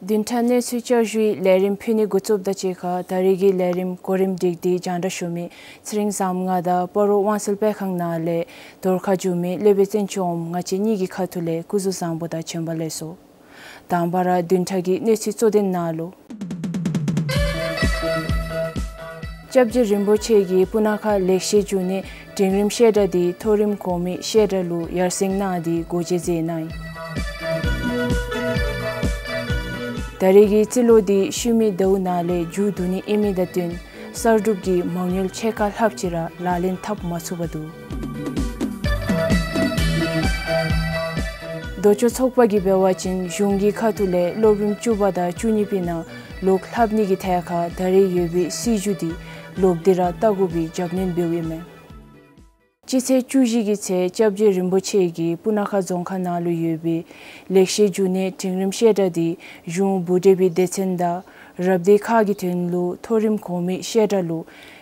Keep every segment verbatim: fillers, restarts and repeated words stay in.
བདུན་ཕྲག་གནས་ཚུལ་བསྐྱར་ཞུའི་ལས་རིམ་ཕུལ་ནི་འགོ་བཙུགསཔ་དང་གཅིག་ཁར་ད་རེས་ཀྱི་ལས་རིམ་གོ་རིམ་སྒྲིག་སྟེ་སྙན་སྒྲོན་ཞུ་མི་ཚེ་རིང་བཟངམོ་ང་དང་སྤ་རོ་དབང་སེལ་སྤེལ་ཁང་ནང་ལས་བརྡ་ཁ་བསྒྱུར་མི་སློབ་དཔོན་བཙན་སྐྱོགས་ང་བཅས་གཉིས་ཀྱི་ཁ་ཐུག་ལས་སྐུ་གཟུགས་བཟང་པོ་དང་བྱོན་པ་ལེགས་སོ། དང་པ་ར་བདུན་ཕྲག་གི་གནས་ཚུལ་གཙོ་དོན་ནང་ལུ། སྐྱབས་རྗེ་རིན་པོ་ཆེ་གིས་སྤུ་ན་ཁ་ལེགས་བཤད་འབྱུང་གནས་འབྲིང་རིམ་བཤད་གྲྭ་འདི་མཐོ་རིམ་གོང་མའི་བཤད་གྲྭ་ལུ་ཡར་སེང་གནང་སྟེ་སྒོ་འབྱེད་མཛད་གནང་ཡི། ད་རེས་ཀྱི་རྩིས་ལོ་འདི་ཤུལ་མའི་ཟླཝ་ནང་ལས་མཇུག་བསྡུ་ནི་ཨིན་མི་དང་བསྟུན་གསར་སྒྲུབ་ཀྱི་མ་དངུལ་ཕྱེད་ཀ་ལྷགཔ་ཅིག་ར་ལག་ལེན་འཐབ་མ་ཚུགས་པར་འདུག། མདོ་ཆོག་ཚོགས་པ་གིས་འབད་བ་ཅིན་གཞུང་གི་ཁ་ཐུག་ལས་སློབ་རིམ་བཅུ་པ་དང་བཅུ་གཉིས་པའི་ནང་ལོག་ལྷབ་ནི་གི་ཐད་ཁར་ད་རེས་ཡོད་པའི་སྲིད་བྱུས་འདི་ལོག་སྟེ་ར་བལྟ་དགོ་པའི་རྒྱབ་སྣོན་འབདཝ་ཨིན་མས། སྤྱི་ཚེས་བཅུ་བཞི་གི་ཚེ་སྐྱབས་རྗེ་རིན་པོ་ཆེ་གིས་སྤུ་ན་ཁ་རྫོང་ཁག་ནང་ལུ་ཡོད་པའི་ལེགས་བཤད་འབྱུང་གནས་འབྲིང་རིམ་བཤད་གྲྭ་འདི་གཞུང་བུ་བྲེ་པའི་སྡེ་ཚན་དང་རབ་སྡེ་ཁག་གི་དོན་ལུ་མཐོ་རིམ་གོང་མའི་བཤད་གྲྭ་ལུ་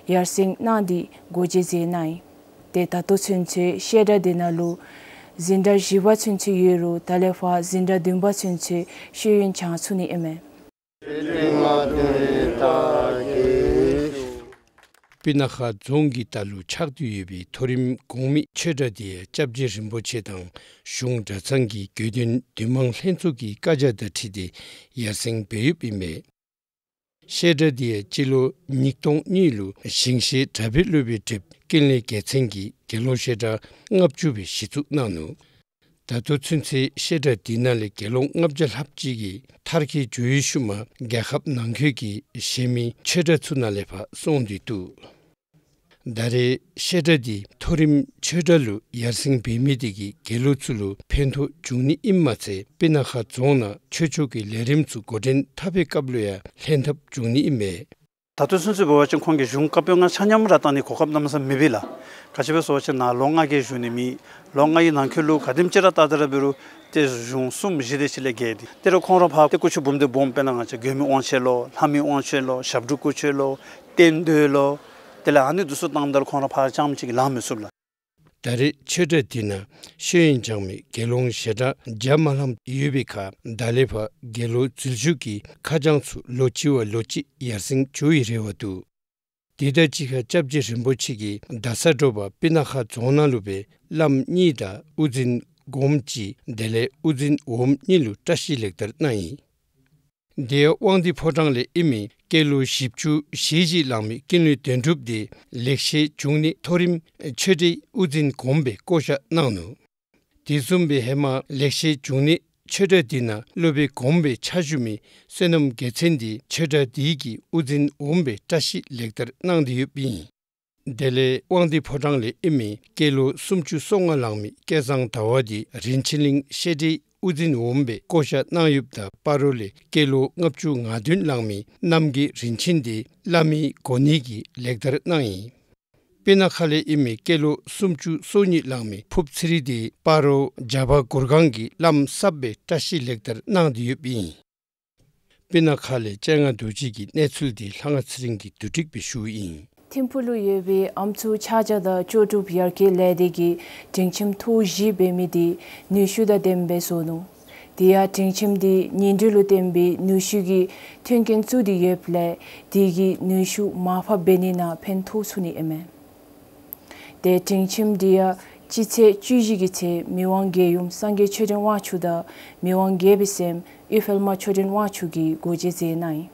ཡར་སེང་གནང་སྟེ་སྒོ་འབྱེད་མཛད་གནང་ཡི། ཏེ་ད་ལྟོ་ཚུན་ཚོད་བཤད་གྲྭ་འདི་ནང་ལུ་འཛིན་གྲྭ་བཞི་པ་ཚུན་ཚོད་ཡོད་རུང་ད་ལས་ཕར་འཛིན་གྲྭ་བདུན་པ་ཚུན་ཚོད་ཤེས་ཡོན་སྦྱང་ཚུགས་ནི་ཨིན་མས། སྤུ་ན་ཁ་རྫོང་གི་མཐའ་ལུ་ཆགས་ཏེ་ཡོད་པའི་མཐོ་རིམ་གོང་མའི་ཆོས་གྲྭ་འདི་ཡང་སྐྱབས་རྗེ་རིན་པོ་ཆེ་དང་གཞུང་གྲྭ་ཚང་གི་དགེ་འདུན་འདུས་མང་ལྷན་ཚོགས་ཀྱི་བཀའ་རྒྱ་དང་འཁྲིལ་ཏེ་ཡར་སེང་འབད་ཡོདཔ་ཨིན་མས། བཤད་གྲྭ་འདི་ཡང་སྤྱི་ལོ་ཉིས་སྟོང་གཉིས་ལུ་ཞིང་གཤེགས་གྲགས་པའི་སློབ་དཔོན་གྲུབ་ཀུན་ལེགས་རྒྱལ་མཚན་གྱིས་དགེ་སློང་བཤད་གྲྭ་ལྔ་བཅུ་སྦེ་གཞི་བཙུགས་གནང་ནུག། ད་ལྟོ་ཚུན་ཚོད་བཤད་གྲྭ་འདི་ནང་ལས་དགེ་སློང་ལྔ་བརྒྱ་ལྷགཔ་ཅིག་གིས་མཐར་འཁྱོལ་འགྱོ་བའི་ཤུལ་མ་རྒྱལ་ཁབ་ནང་འཁོད་ཀྱི་གཞན་མི་ཆོས་གྲྭ་ཚུ་ནང་ལས་ཕར་སོང་སྟེ་འདུག། ད་རེས་བཤད་གྲྭ་འདི་མཐོ་རིམ་ཆོས་གྲྭ་ལུ་ཡར་སེང་འབད་མི་འདི་གིས་དགེ་སློང་ཚུ་ལུ་ཕན་ཐོགས་འབྱུང་ནི་ཨིནམ་མ་ཚད་སྤུ་ན་ཁ་རྫོང་ནང་ཆོས་ཕྱོགས་ཀྱི་ལས་རིམ་ཚུ་འགོ་འདྲེན་འཐབ་པའི་སྐབས་ལུ་ཡང་ལྷན་ཐབས་འབྱུང་ནི་ཨིན་མས། ད་ལྟོ་ཚུན་ཚོད་འབད་བ་ཅིན་ཁོང་གིས་གཞུང་བཀའ་པོད་ལྔ་ཆ་མཉམ་ར་བཏང་ནི་གོ་སྐབས་གནམ་མེད་ས་མེད་མེད་པས་ལགས། ག་ཅི་སྦེ་ཟེར་བ་ཅིན་ནཱ་ལོ་ལྔ་གི་བཞུགས་ནི་མེད། ལོ་ལྔ་གི་ནང་འཁོད་ལུ་ག་དེམ་ཅིག་ར་བལྟ་སྟེ་ར་འབད་རུང་ཏེ་གཞུང་གསུམ་བཞི་དེ་ཅིག་ལས་བརྒལ་ཏེ་དེ་རུང་ཁོང་ར་ཕར་ཏེ་སྐུ་ཚེ་འབུམ་སྡེ་སྦོམ་དཔེར་ན་ང་བཅས་མགོན་མེད་དབང་ཆེན་ལོ་ལྷ་མོའི་དབང་ཆེན་ལོ་ཞབས་དྲུང་སྐུ་མཆོད་ལོ་བསྟན་འདུས་ལོ་དེ་ལས་ཨ་ནི་འདི་ཚུ་བཏངམ་ད་ལུ་ཁོང་ར་ཕར་རྐྱངམ་གཅིག་གིས་ལང་མི་ཚུགས་ལགས། ད་རེས་ཆོས་གྲྭ་འདི་ནང་ཤེས་ཡོན་སྦྱང་མི་དགེ་སློང་ཞལ་གྲངས་བརྒྱ་མ་ལངམ་ཡོད་པའི་ཁར་ད་ལས་ཕར་དགེ་སློང་འཛུལ་ཞུགས་ཀྱི་ཁ་བྱང་ཚུ་ལོ་གཅིག་བ་ལོ་གཅིག་ཡར་སེང་འགྱོ་བའི་རེ་བ་འདུག། དེ་དང་གཅིག་ཁར་སྐྱབས་རྗེ་རིན་པོ་ཆེ་གིས་རྡ་ས་དྲོ་པ་སྤུ་ན་ཁ་རྫོང་ནང་ལུ་སྦེ་བླམ་གཉིས་དང་དབུ་འཛིན་སྒོམ་གཅིག་དེ་ལས་དབུ་འཛིན་འོགམ་གཉིས་ལུ་བཀྲིས་ལེགས་དར་གནང་ཡི། དེ་ཡང་དབང་འདུས་ཕོ་བྲང་ལས་ཨིན་མི་སྐྱེས་ལོ་བཞི་བཅུ་ཞེ་གཅིག་ལང་མི་ཀུན་ལེགས་དོན་གྲུབ་འདི་ལེགས་བཤད་འབྱུང་གནས་མཐོ་རིམ་ཆོས་གྲྭའི་དབུ་འཛིན་སྒོམ་སྦེ་བསྐོ་བཞག་གནང་ནུག། དེ་བཟུམ་སྦེ་ཧེ་མ་ལེགས་བཤད་འབྱུང་གནས་ཆོས་གྲྭ་འདི་ནང་སློབ་དཔོན་སྒོམ་སྦེ་ཕྱག་ཞུ་མི་བསོད་ནམས་རྒྱལ་མཚན་འདི་ཆོས་གྲྭ་འདི་གི་དབུ་འཛིན་འོགམ་སྦེ་བཀྲིས་ལེགས་དར་གནང་སྟེ་ཡོདཔ་ཨིན། དེ་ལས་དབང་འདུས་ཕོ་བྲང་ལས་ཨིན་མི་སྐྱེས་ལོ་སུམ་ཅུ་སོ་ལྔ་ལང་མི་སྐལ་བཟང་ཟླ་བ་འདི་རིན་ཆེན་གླིང་བཤད་གྲྭའི་དབུ་འཛིན་འོགམ་སྦེ་བསྐོ་བཞག་གནང་ཡོདཔ་ད་སྤ་རོ་ལས་སྐྱེས་ལོ་ལྔ་བཅུ་ང་བདུན་ལང་མི་རྣམ་རྒྱལ་རིན་ཆེན་འདི་བླ་མའི་གོ་གནས་ཀྱི་ལེགས་དར་གནང་ཡི། སྤུ་ན་ཁ་ལས་ཨིན་མི་སྐྱེས་ལོ་སུམ་ཅུ་སོ་གཉིས་ལང་མི་ཕུབ་ཚེ་རིང་འདི་སྤ་རོ་བྱ་བ་གུར་ཁང་གི་བླམ་གསརཔ་སྦེ་བཀྲིས་ལེགས་དར་གནང་སྟེ་ཡོདཔ་ཨིན། སྤུ་ན་ཁ་ལས་སྤྱན་སྔ་རྡོ་རྗེ་གི་གནས་ཚུལ་འདི་ལྷ་དབང་ཚེ་རིང་གིས་བསྡུ་སྒྲིག་འབད་ཞུཝ་ཨིན། ཐིམ་ཕུག་ལུ་ཡོད་པའི་ཨམ་སྲུའི་ཕྱག་རྒྱ་དང་ལྕོགས་གྲུབ་ཡར་རྒྱས་ལས་སྡེ་གིས་སྒྲིང་ཁྱིམ་ཐོག་བཞི་འབད་མི་འདི་ནུས་ཤུགས་དང་ལྡནམ་སྦེ་བཟོ་ནུག། དེ་ཡང་སྒྲིང་ཁྱིམ་འདི་ཉིང་རྡུལ་ལུ་བརྟེན་པའི་ནུས་ཤུགས་ཀྱི་མཐུན་རྐྱེན་བཙུགས་ཏེ་ཡོདཔ་ལས་དེ་གིས་ནུས་ཤུགས་མར་ཕབ་འབད་ནི་ནང་ཕན་ཐོགས་ཚུགས་ནི་ཨིན་མས། ཏེ་སྒྲིང་ཁྱིམ་འདི་ཡང་སྤྱི་ཚེས་བཅུ་བཞི་གི་ཚེ་མི་དབང་རྒྱལ་ཡུམ་སངས་རྒྱས་ཆོས་ལྡན་དབང་ཕྱུག་དང་མི་དབང་རྒྱལ་པོའི་སྲསམོ་གཡུ་འཕེལ་མ་ཆོས་ལྡན་དབང་ཕྱུག་གིས་སྒོ་འབྱེད་མཛད་གནང་ཡི།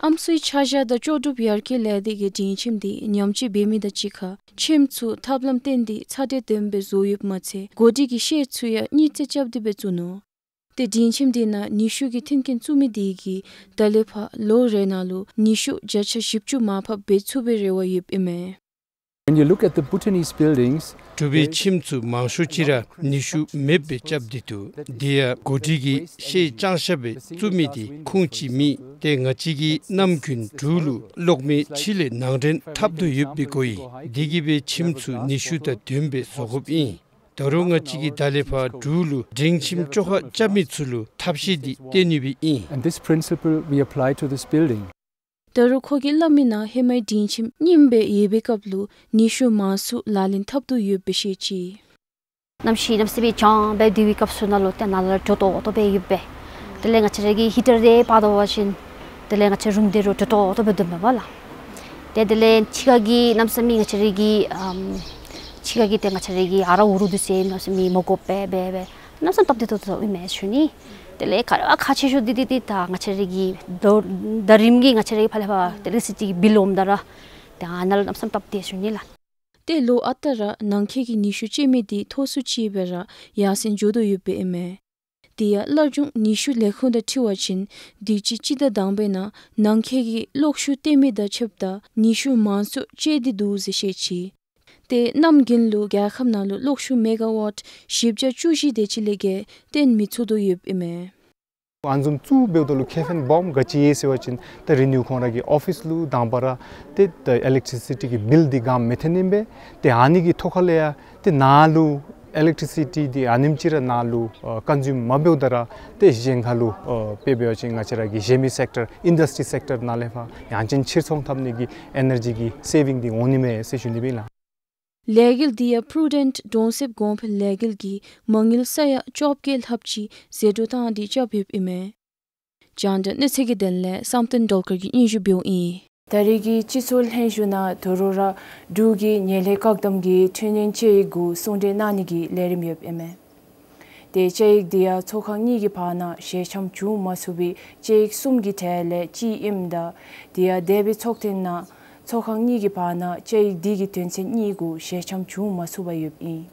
ཨམ་སྲུའི་ཕྱག་རྒྱ་དང་ལྕོགས་གྲུབ་ཡར་རྒྱས་ལས་སྡེ་གིས་སྒྲིང་ཁྱིམ་འདི་ཉམས་བཅོས་འབད་མི་དང་གཅིག་ཁར་ཁྱིམ་ཚུ་ཐབས་ལམ་བཏོན་ཏེ་ཚ་དྲོད་ལྡནམ་སྦེ་བཟོ་ཡོདཔ་མ་ཚད་གོ་སྒྲིག་གི་ཤེལ་ཚུ་ཡང་གཉིས་རྩེག་རྐྱབ་སྟེ་སྦེ་བཙུགས་ནུག། ཏེ་སྒྲིང་ཁྱིམ་འདི་ནང་ནུས་ཤུགས་ཀྱི་མཐུན་རྐྱེན་བཙུགས་མི་དེ་གིས་ད་ལས་ཕར་ལོ་རེ་ནང་ལུ་ནུས་ཤུགས་བརྒྱ་ཆ་བཞི་བཅུ་མར་ཕབ་འབད་ཚུགས་པའི་རེ་བ་ཡོདཔ་ཨིན་མས། When you look at the Bhutanese buildings, འབྲུག་པའི་ཁྱིམ་ཚུ་མང་ཤོས་ཅིག་ར་ནུས་ཤུགས་མེདཔ་སྦེ་རྐྱབ་སྟེ་འདུག། དེ་ཡང་གོ་སྒྲིག་གི་ཤེལ་ལྕང་ཤ་སྦེ་བཙུགས་མི་དེ་ཁུངས་ཅིག་མེད། ཏེ་ང་བཅས་ཀྱིས་གནམ་དགུན་འབྲུག་ལུ་གློག་མེ་ཕྱི་ལས་ནང་འདྲེན་འཐབ་དོ་ཡོདཔ་སྦེ་གོ་ཡི། དེ་གིས་སྦེ་ཁྱིམ་ཚུ་ནུས་ཤུགས་དང་ལྡནམ་སྦེ་བཟོ་དགོཔ་ཨིན། ད་རུང་ང་བཅས་ཀྱིས་ད་ལས་ཕར་འབྲུག་ལུ་སྒྲིང་ཁྱིམ་བཅོ་ཁ་རྐྱབ་མི་ཚུ་ལུ་ཐབས་ཤེས་འདི་སྟོན་ནི་སྦེ་ཨིན། And this principle we apply to this building. ད་རུང་ཁོ་གིས་སླབ་མི་ནང་ཧེ་མའི་སྒྲིང་ཁྱིམ་རྙིངམ་སྦེ་ཡོད་པའི་སྐབས་ལུ་ནུས་ཤུགས་མང་སུ་ལག་ལེན་འཐབ་དོ་ཡོདཔ་སྦེ་བཤད་ཅི། གནམ་གཤིས་གནམ་མེད་ས་མེད་གྱང་སྦེ་སྡུག་པའི་སྐབས་སུ་ནང་ལུ་ཏེ་ནཱ་ལུ་དྲོ་ཏོག་ཏོ་སྦེ་ཡོདཔ་སྦེ། དེ་ལས་ང་བཅས་ར་གི་ཧི་ཊར་འདི་འབག་འོང་བ་ཅིན་དེ་ལས་ང་བཅས་རུམ་འདི་རུ་དྲོ་ཏོག་ཏོ་སྦེ་སྡོདཔ་མས་པ་ལགས། ཏེ་དེ་ལས་ཕྱི་ཁ་གི་གནམ་མེད་ས་མེད་ང་བཅས་ར་གི་ཨམ་ཕྱི་ཁ་གི་ཏེ་ང་བཅས་ར་གི་ཨ་ར་འུ་རུ་འདི་ཚུ་གནམ་མེད་ས་མེད་མ་དགོཔ་སྦེ་སྦེ་སྦེ་གནམ་མེད་ས་མེད་སྟབས་བདེ་ཏོག་ཏོ་ཨིན་མས་ཞུ་ནི། དེ་ལས་ག་ར་ཁག་ཆེ་ཤོས་འདི་འདི་འདི་ད་ང་བཅས་ར་གི་ད་རིམ་གྱིས་ང་བཅས་ར་གི་ཕར་ལས་ཕར་ཏེ་ཨི་ལེག་ཊི་སི་ཊི་སྦིལ་འོངམ་ད་ར་ཏེ་ཨ་ནཱ་ལུ་གནམ་མེད་ས་མེད་སྟབས་བདེ་ཞུ་ནི་ལགས། ཏེ་ལོ་ཨ་རྟག་ར་ནང་འཁོད་ཀྱི་ནུས་ཤུགས་སྤྱོད་མི་འདི་མཐོ་སུ་ཅིག་སྦེ་ར་ཡར་སེང་འགྱོ་དོ་ཡོདཔ་ཨིན་མས། དེ་ཡང་སླར་འབྱུང་ནུས་ཤུགས་ལས་ཁུངས་དང་འཁྲིལ་བ་ཅིན་དུས་ཅི་སྤྱི་ཟླ་དང་པའི་ནང་ནང་འཁོད་ཀྱི་གློག་ཤུགས་བཏོན་མི་དང་ཕྱདཔ་ད་ནུས་ཤུགས་མང་སུ་སྤྱོད་དེ་འདུག་ཟེར་བཤད་ཅི། ཏེ་གནམ་དགུན་ལུ་རྒྱལ་ཁབ་ནང་ལུ་གློག་ཤུགས་མེ་ག་ཝཊ་བཞི་བརྒྱ་བཅུ་བཞི་དེ་ཅིག་ལས་བརྒལ་བཏོན་མི་ཚུགས་དོ་ཡོདཔ་ཨིན་མས། ཨ་ནི་བཟུམ་བཙུགས་འབདཝ་ད་ལུ་ཁེ་ཕན་སྦོམ་ག་ཅི་ཡོད་ཟེར་བ་ཅིན་ད་རི་ནིའུ་ཁོང་ར་གི་ཨོ་ཕིས་ལུ་དང་པ་ར་ཏེ་ད་ཨི་ལེག་ཊི་སི་ཊི་གི་སྦིལ་འདི་ག་མེད་ཐོན་ནི་ཨིན་པས། ཏེ་ཨ་ནི་གི་ཐོག་ཁ་ལས་ཡང་ཏེ་ནཱ་ལུ་ཨི་ལེག་ཊི་སི་ཊི་འདི་ཨ་ནེམ་ཅིག་ར་ནཱ་ལུ་ཨ་ཀོན་ཛིའུམ་མ་འབདཝ་ད་ར་ཏེ་གཞན་ཁ་ལུ་ཨ་དཔེ་འབད་བ་ཅིན་ང་བཅས་ར་གི་གཞན་མི་སེཀ་ཊར་ཨིན་ཌསི་ཊི་རི་སེཀ་ཊར་ནང་ལས་ཕར་ཡང་ཅིན་ཕྱིར་ཚོང་འཐབ་ནི་གི་ཨེ་ནར་ཇི་གི་སེ་བིང་འདི་འོང་ནི་མས་ཟེར་ཞུ་ནི་ཨིན་ལགས། ལས་འགུལ་འདི་ཡང་པུ་རུ་ཌེནཊ་གྲོང་གསེབ་གོང་འཕེལ་ལས་འགུལ་གྱིས་མ་དངུལ་ས་ཡ་བཅོ་བརྒྱད་ལྷགཔ་ཅིག་ཟད་འགྲོ་བཏང་སྟེ་རྐྱབ་ཡོདཔ་ཨིན་མས། རྒྱང་བསྒྲགས་གནས་ཚུལ་གྱི་དོན་ལས་བསམ་གཏན་སྒྲོལ་དཀར་གྱིས་སྙན་ཞུ་འབདཝ་ཨིན། ད་རེས་ཀྱི་སྤྱི་ཚོགས་ལྷན་བཞུགས་ནང་དོ་རུང་ར་འབྲུག་གི་ངན་ལྷད་བཀག་སྡོམ་གྱི་འཕྲི་སྣོན་དཔྱད་ཡིག་གུ་གསུང་གྲོས་གནང་ནི་གི་ལས་རིམ་ཡོདཔ་ཨིན་མས། ཏེ་དཔྱད་ཡིག་འདི་ཡང་ཚོགས་ཁང་གཉིས་ཀྱི་བར་ན་ཞལ་འཆམ་བྱུང་མ་ཚུགས་པའི་དཔྱད་ཡིག་གསུམ་གྱི་གྲས་ལས་གཅིག་ཨིནམ་ད་དེ་ཡང་འདས་པའི་ཚོགས་ཐེངས་ནང་ཚོགས་ཁང་གཉིས་ཀྱི་བར་ན་དཔྱད་ཡིག་འདི་གི་དོན་ཚན་གཉིས་གུ་ཞལ་འཆམ་བྱུང་མ་ཚུགས་པ་ཡོདཔ་ཨིན།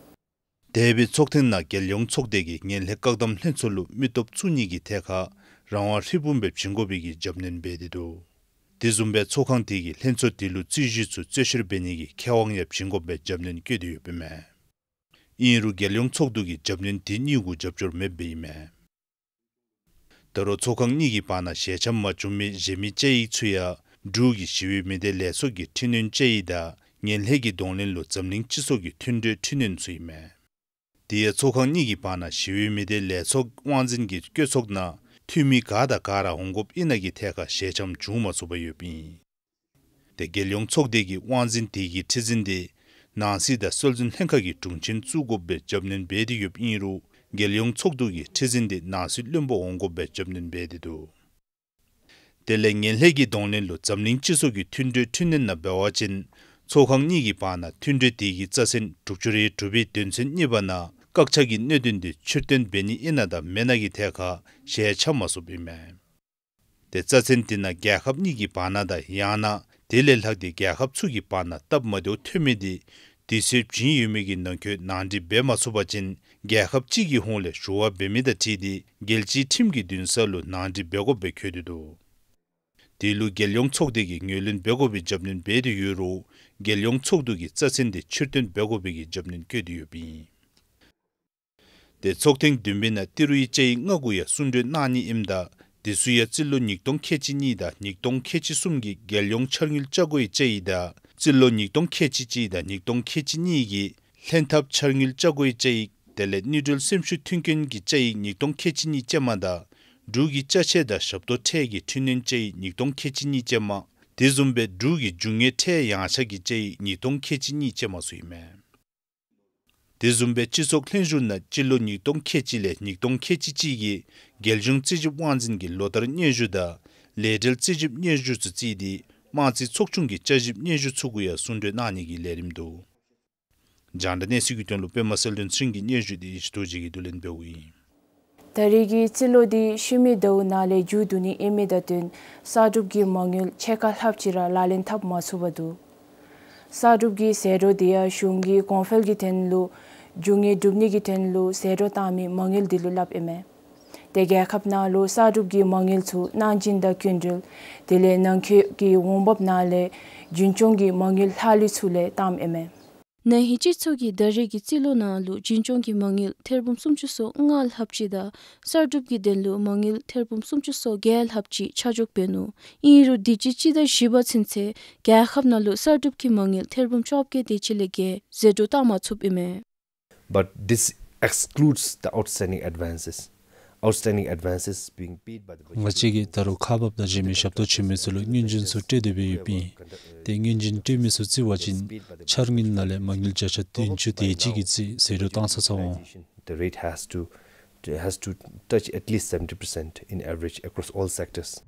འདས་པའི་ཚོགས་ཐེངས་ནང་རྒྱལ་ཡོངས་ཚོགས་སྡེ་གིས་ངན་ལྷད་བཀག་སྡོམ་ལྷན་ཚོགས་ལུ་མི་སྟོབས་བཙུགས་ནི་གི་ཐད་ཁར་རང་དབང་ཧྲིལ་བུམ་སྦེ་བྱིན་དགོ་པའི་གི་རྒྱབ་སྣོན་འབད་དེ་འདུག། དེ་བཟུམ་སྦེ་ཚོགས་ཁང་དེ་གིས་ལྷན་ཚོགས་དེ་ལུ་རྩོད་གཞི་ཚུ་རྩོད་བཤེར་འབད་ནི་གི་ཁེ་དབང་ཡང་བྱིན་དགོ་པའི་རྒྱབ་སྣོན་བཀོད་དེ་ཡོདཔ་ཨིན་མས། ཨིན་རུང་རྒྱལ་ཡོངས་ཚོགས་འདུ་གིས་རྒྱབ་སྣོན་དེ་གཉིས་གུ་རྒྱབ་སྐྱོར་མེདཔ་ཨིན་མས། ད་རུང་ཚོགས་ཁང་གཉིས་ཀྱི་བར་ན་ཞལ་འཆམ་མ་བྱུང་མི་གཞན་མི་དཔྱད་ཡིག་ཚུ་ཡང་འབྲུག་གི་ཞི་བའི་མི་སྡེ་ལས་ཚོགས་ཀྱི་འཕྲི་སྣོན་དཔྱད་ཡིག་དང་ངན་ལྷད་ཀྱི་གདོང་ལེན་ལུ་འཛམ་གླིང་སྤྱི་ཚོགས་ཀྱི་མཐུན་གྲོས་འཕྲི་སྣོན་ཚུ་ཨིན་མས། དེ་ཡང་ཚོགས་ཁང་གཉིས་ཀྱི་བར་ན་ཞི་བའི་མི་སྡེ་ལས་ཚོགས་དབང་འཛིན་གྱི་བཀོད་ཚོགས་ནང་འཐུས་མི་ག་དང་ག་ར་འོང་དགོཔ་ཨིན་ན་གི་ཐད་ཁར་ཞལ་འཆམ་བྱུང་མ་ཚུགས་པ་ཡོདཔ་ཨིན། ཏེ་རྒྱལ་ཡོངས་ཚོགས་སྡེ་གི་དབང་འཛིན་དེ་གི་ཁྲི་འཛིན་དེ་ནང་སྲིད་དང་སྲོལ་འཛིན་ལྷན་ཁག་གི་དྲུང་ཆེན་བཙུགས་དགོཔ་སྦེ་རྒྱབ་སྣོན་འབད་དེ་ཡོདཔ་ཨིན་རུང་རྒྱལ་ཡོངས་ཚོགས་འདུ་གི་ཁྲི་འཛིན་དེ་ནང་སྲིད་བློན་པོ་འོང་དགོཔ་སྦེ་རྒྱབ་སྣོན་འབད་དེ་འདུག། དེ་ལས་ངན་ལྷད་ཀྱི་གདོང་ལེན་ལུ་འཛམ་གླིང་སྤྱི་ཚོགས་ཀྱི་མཐུན་གྲོས་འཕྲི་སྣོན་ནང་འབད་བ་ཅིན་ཚོགས་ཁང་གཉིས་ཀྱི་བར་ན་མཐུན་གྲོས་དེ་གི་རྩ་ཚན་དྲུག་ཅུ་རེ་དྲུག་པའི་དོན་ཚན་གཉིས་པ་ནང་བཀག་ཆ་གི་གནད་དོན་དེ་ཕྱིར་བཏོན་འབད་ནི་ཨིན་ན་དང་མེན་ན་གི་ཐད་ཁར་ཞལ་འཆམ་མ་ཚུགསཔ་ཨིན་མས། ཏེ་རྩ་ཚན་དེ་ནང་རྒྱལ་ཁབ་གཉིས་ཀྱི་བར་ན་དང་ཡང་ན་དེ་ལས་ལྷག་སྟེ་རྒྱལ་ཁབ་ཚུ་གི་བར་ན་སྟབས་མ་བདེཝ་ཐོན་མི་དེ་དུས་ཚོད་བྱིན་ཡོད་མི་གི་ནང་འཁོད་ནང་འགྲིག་འབད་མ་ཚུགས་པ་ཅིན་རྒྱལ་ཁབ་གཅིག་གི་ཧོངས་ལས་ཞུ་བ་འབད་མི་དང་འཁྲིལ་ཏེ་རྒྱལ་སྤྱིའི་ཁྲིམས་ཀྱི་འདུན་ས་ལུ་ནང་འགྲིག་འབད་དགོཔ་སྦེ་འཁོད་དེ་འདུག། དེ་ལུ་རྒྱལ་ཡོངས་ཚོགས་སྡེ་གིས་ངོས་ལེན་འབད་དགོ་པའི་རྒྱབ་སྣོན་འབད་དེ་ཡོད་རུང་རྒྱལ་ཡོངས་ཚོགས་འདུ་གིས་རྩ་ཚན་དེ་ཕྱིར་བཏོན་འབད་དགོ་པའི་གི་རྒྱབ་སྣོན་བཀོད་དེ་ཡོདཔ་ཨིན། ཏེ་ཚོགས་ཐེངས་བདུན་པའི་ནང་ཏི་རུའི་དཔྱད་ཡིག་ལྔ་གུ་ཡང་གསུང་གྲོས་གནང་ནི་ཨིནམ་ད་དེ་ཚུ་ཡང་རྩིས་ལོ་ཉིས་སྟོང་ཁལ་གཅིག་གཉིས་དང་ཉིས་སྟོང་ཁལ་གཅིག་གསུམ་གྱི་རྒྱལ་ཡོངས་འཆར་དངུལ་ཆ་བགོའི་དཔྱད་ཡིག་དང་རྩིས་ལོ་ཉིས་སྟོང་ཁལ་གཅིག་གཅིག་དང་ཉིས་སྟོང་ཁལ་གཅིག་གཉིས་ཀྱི་ལྷན་ཐབས་འཆར་དངུལ་ཆ་བགོའི་དཔྱད་ཡིག་དེ་ལས་ནིའུ་ཊཱལ་སེམས་ཤུགས་མཐུན་རྐྱེན་གྱི་དཔྱད་ཡིག་ཉིས་སྟོང་ཁལ་གཅིག་གཉིས་ཅན་མ་དང་འབྲུག་གི་ཅ་ཆས་དང་ཞབས་ཏོག་ཁྲལ་གྱི་འཕྲི་སྣོན་དཔྱད་ཡིག་ཉིས་སྟོང་ཁལ་གཅིག་གཉིས་ཅན་མ་དེ་བཟུམ་སྦེ་འབྲུག་གི་རྒྱུ་དངོས་ཁྲལ་ཡངས་ཆག་གི་དཔྱད་ཡིག་ཉིས་སྟོང་ཁལ་གཅིག་གཉིས་ཅན་མ་ཚུ་ཨིན་མས། དེ་བཟུམ་སྦེ་སྤྱི་ཚོགས་ལྷན་བཞུགས་ནང་སྤྱི་ལོ་ཉིས་སྟོང་ཁལ་གཅིག་ལས་ཉིས་སྟོང་ཁལ་གཅིག་གཅིག་གི་རྒྱལ་གཞུང་རྩིས་ཞིབ་དབང་འཛིན་གྱི་ལོ་ལྟར་སྙན་ཞུ་དང་ལས་བྲལ་རྩིས་ཞིབ་སྙན་ཞུ་ཚུ་བརྩིས་ཏེ་དམངས་རྩིས་ཚོགས་ཆུང་གི་དཔྱད་ཞིབ་སྙན་ཞུ་ཚུ་གུ་ཡང་གསུང་གྲོས་གནང་ནི་གི་ལས་རིམ་འདུག། རྒྱང་བསྒྲགས་གནས་ཚུལ་གྱི་དོན་ལུ་པདྨ་གསལ་སྒྲོན་ཚེ་རིང་གི་སྙན་ཞུ་དེ་ཡེ་ཤེས་རྡོ་རྗེ་གིས་བསྡུ་ལེན་འབདཝ་ཨིན། ད་རེས་ཀྱི་རྩིས་ལོ་འདི་ཤུལ་མའི་ཟླཝ་ནང་ལས་མཇུག་བསྡུ་ནི་ཨིན་མི་དང་བསྟུན་གསར་སྒྲུབ་ཀྱི་མ་དངུལ་ཕྱེད་ཀ་ལྷགཔ་ཅིག་ར་ལག་ལེན་འཐབ་མ་ཚུགས་པ་འདུག། གསར་སྒྲུབ་ཀྱི་ཟད་འགྲོ་དེ་ཡང་གཞུང་གིས་གོང་འཕེལ་གྱི་དོན་ལུ་རྒྱུ་དངོས་སྒྲུབ་ནི་གི་དོན་ལུ་ཟད་འགྲོ་བཏང་མི་མ་དངུལ་དེ་ལུ་སླབ་ཨིན་མས། ཏེ་རྒྱལ་ཁབ་ནང་ལུ་གསར་སྒྲུབ་ཀྱི་མ་དངུལ་ཚུ་གནང་སྦྱིན་དང་སྐྱིན་འགྲུལ་དེ་ལས་ནང་འཁོད་ཀྱི་འོང་འབབ་ནང་ལས་རྒྱུན་སྐྱོང་གི་མ་དངུལ་ལྷག་ལུས་ཚུ་ལས་བཏངམ་ཨིན་མས། ན་ཧིང་སྤྱི་ཚོགས་ཀྱིས་ད་རེས་ཀྱི་རྩིས་ལོ་ནང་ལུ་རྒྱུན་སྐྱོང་གི་མ་དངུལ་ཐེར་འབུམ་སུམ་ཅུ་སོ་ལྔ་ལྷགཔ་ཅིག་དང་གསར་སྒྲུབ་ཀྱི་དོན་ལུ་མ་དངུལ་ཐེར་འབུམ་སུམ་ཅུ་སོ་བརྒྱད་ལྷགཔ་ཅིག་ཆ་འཇོག་འབད་ནུག། ཨིན་རུང་དུས་ཅི་སྤྱི་ཟླ་བཞི་པ་ཚུན་ཚོད་རྒྱལ་ཁབ་ནང་ལུ་གསར་སྒྲུབ་ཀྱི་མ་དངུལ་ཐེར་འབུམ་བཅོ་བརྒྱད་དེ་ཅིག་ལས་བརྒལ་ཟད་འགྲོ་བཏང་མ་ཚུགསཔ་ཨིན་མས། But this excludes the outstanding advances. outstanding advances being paid by the budget. ང་བཅས་ཀྱིས་ད་རུང་ཁག་འབགཔ་དང་འབྲེལ་མི་ཞབས་ཏོག་བྱིན་མི་ཚུ་ལུ་སྔོན་བྱོན་ཚུ་སྤྲོད་དེ་སྦེ་ཡོདཔ་ཨིན། ཏེ་སྔོན་བྱོན་སྤྲོད་མི་ཚུ་བརྩི་བ་ཅིན་འཆར་དངུལ་ནང་ལས་མ་དངུལ་བརྒྱ་ཆ་བདུན་ཅུ་དེ་ཅིག་གི་རྩིས་ཟད་འགྲོ་བཏང་ཚར་ཚརཝ་འོང་། The rate has to, has to touch at least seventy percent in average across all sectors.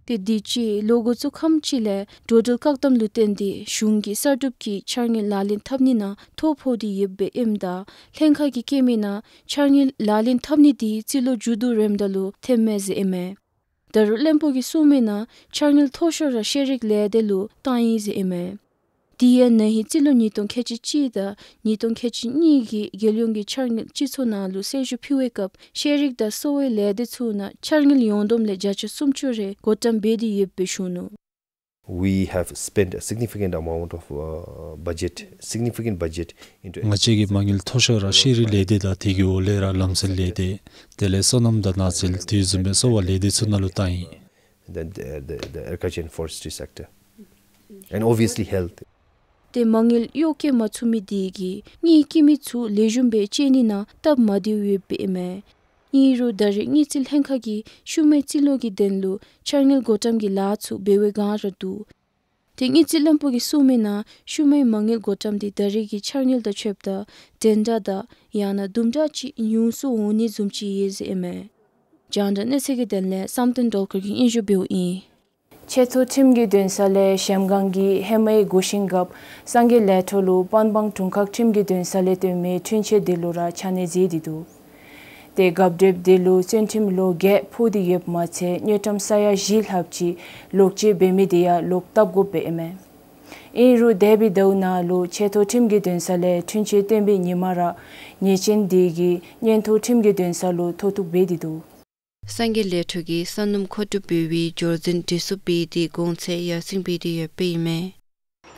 ཏེ་དུས་ཅི་ལོ་འགོ་བཙུགས་ཁམས་ཅིག་ལས་འགྲོ་འགྲུལ་བཀག་དམ་ལུ་བརྟེན་ཏེ་གཞུང་གིས་གསར་སྒྲུབ་ཀྱི་འཆར་དངུལ་ལག་ལེན་འཐབ་ནི་ནང་ཐོ་ཕོག་སྟེ་ཡོདཔ་སྦེ་ཨིནམ་ད་ལྷན་ཁག་གིས་བཀོད་མི་ནང་འཆར་དངུལ་ལག་ལེན་འཐབ་ནི་དེ་རྩིས་ལོ་མཇུག་བསྡུ་རནམ་ད་ལུ་ཐོནམ་མས་ཟེར་ཨིན་མས། ད་རུང་བློན་པོ་གིས་གསུངས་མི་ནང་འཆར་དངུལ་མཐོ་ཤོས་ར་ཤེས་རིག་ལས་སྡེ་ལུ་བཏང་ཡི་ཟེར་ཨིན་མས། དེ་ཡང་ན་ཧིང་རྩིས་ལོ་ཉིས་སྟོང་ཁལ་གཅིག་གཅིག་དང་ཉིས་སྟོང་ཁལ་གཅིག་གཉིས་ཀྱི་རྒྱལ་ཡོངས་ཀྱི་འཆར་དངུལ་སྤྱི་ཚོགས་ནང་ལུ་གསལ་ཞུ་ཕུལ་བའི་སྐབས་ཤེས་རིག་དང་གསོ་བའི་ལས་སྡེ་ཚུ་ནང་འཆར་དངུལ་ཡོངས་བསྡོམས་ལས་བརྒྱ་ཆ་སུམ་ཅུ་རེ་བགོ་བཀྲམ་འབད་དེ་ཡོདཔ་སྦེ་ཞུ་ནུག། We have spent a significant amount of, uh, budget, significant budget into ང་བཅས་ཀྱིས་མ་དངུལ་མཐོ་ཤོས་ར་ཤེས་རིག་ལས་སྡེ་དང་དེ་གི་འོག་ལས་ར་ལམ་སེལ་ལས་སྡེ་དེ་ལས་སོ་ནམ་དང་ནགས་ཚལ་དེ་བཟུམ་སྦེ་གསོ་བ་ལས་སྡེ་ཚུ་ནང་ལུ་བཏང་ཡི། The, the, the, the agriculture and forestry sector, and obviously health. ཏེ་མ་དངུལ་གཡོག་བཀོལ་མ་ཚུགས་མི་དེ་གིས་དངུལ་བཀོལ་མི་ཚུ་ལེགས་ཤོམ་སྦེ་སྤྱོད་ནི་ནང་སྟབས་མ་བདེཝ་ཡོདཔ་ཨིན་མས། ཨིན་རུང་ད་རེས་དངུལ་རྩིས་ལྷན་ཁག་གིས་ཤུལ་མའི་རྩིས་ལོ་གི་དོན་ལུ་འཆར་དངུལ་བགོ་བཀྲམ་གྱི་ལཱ་ཚུ་འབད་བའི་བསྒང་ར་འདུག། ཏེ་དངུལ་རྩིས་བློན་པོ་གིས་གསུངས་མི་ནང་ཤུལ་མའི་མ་དངུལ་བགོ་བཀྲམ་དེ་ད་རེས་ཀྱི་འཆར་དངུལ་དང་ཕྱདཔ་ད་འདྲན་འདྲ་དང་ཡང་ན་དུམ་གྲ་ཅིག་ཉུང་སུ་འོང་ནི་བཟུམ་ཅིག་ཡོད་ཟེར་ཨིན་མས། རྒྱང་བསྒྲགས་གནས་ཚུལ་གྱི་དོན་ལས་བསམ་གཏན་སྒྲོལ་དཀར་གྱིས་སྙན་ཞུ་འབདཝ་ཨིན། ཆེ་མཐོ་ཁྲིམས་ཀྱི་འདུན་ས་ལས་གཞལམ་སྒང་གི་ཧེ་མའི་སྒོ་ཤིང་རྒཔོ་སངས་རྒྱས་ལས་འཕྲོ་ལུ་པན་སྦང་དྲུང་ཁག་ཁྲིམས་ཀྱི་འདུན་ས་ལས་བཏོན་མི་འཁྲུན་ཆོད་དེ་ལུ་ར་ཆ་གནས་མཛད་དེ་འདུག། ཏེ་རྒཔོ་བགྲེསཔ་དེ་ལུ་བཙོན་ཁྲིམས་ལོ་བརྒྱད་ཕོག་སྟེ་ཡོདཔ་མ་ཚད་དངུལ་ཀྲམ་ས་ཡ་བཞི་ལྷགཔ་ཅིག་ལོག་སྤྱོད་འབད་མི་དེ་ཡང་ལོག་བཏབ་དགོཔ་སྦེ་ཨིན་མས། ཨིན་རུང་འདས་པའི་ཟླཝ་ནང་ལུ་ཆེ་མཐོ་ཁྲིམས་ཀྱི་འདུན་ས་ལས་འཁྲུན་ཆོད་བཏོན་པའི་ཉིན་མ་ར་ཉེས་ཅན་དེ་གིས་མངོན་མཐོ་ཁྲིམས་ཀྱི་འདུན་ས་ལུ་མཐོ་གཏུགས་འབད་དེ་འདུག། སངས་རྒྱས་ལས་འཕྲོ་གིས་ས་སྣུམ་མཁོ་སྒྲུབ་འབད་བའི་འབྱོར་འཛིན་བྲེལ་ཚུབ་འབད་དེ་གོང་ཚད་ཡར་སེང་འབད་དེ་ཡོདཔ་ཨིན་མས།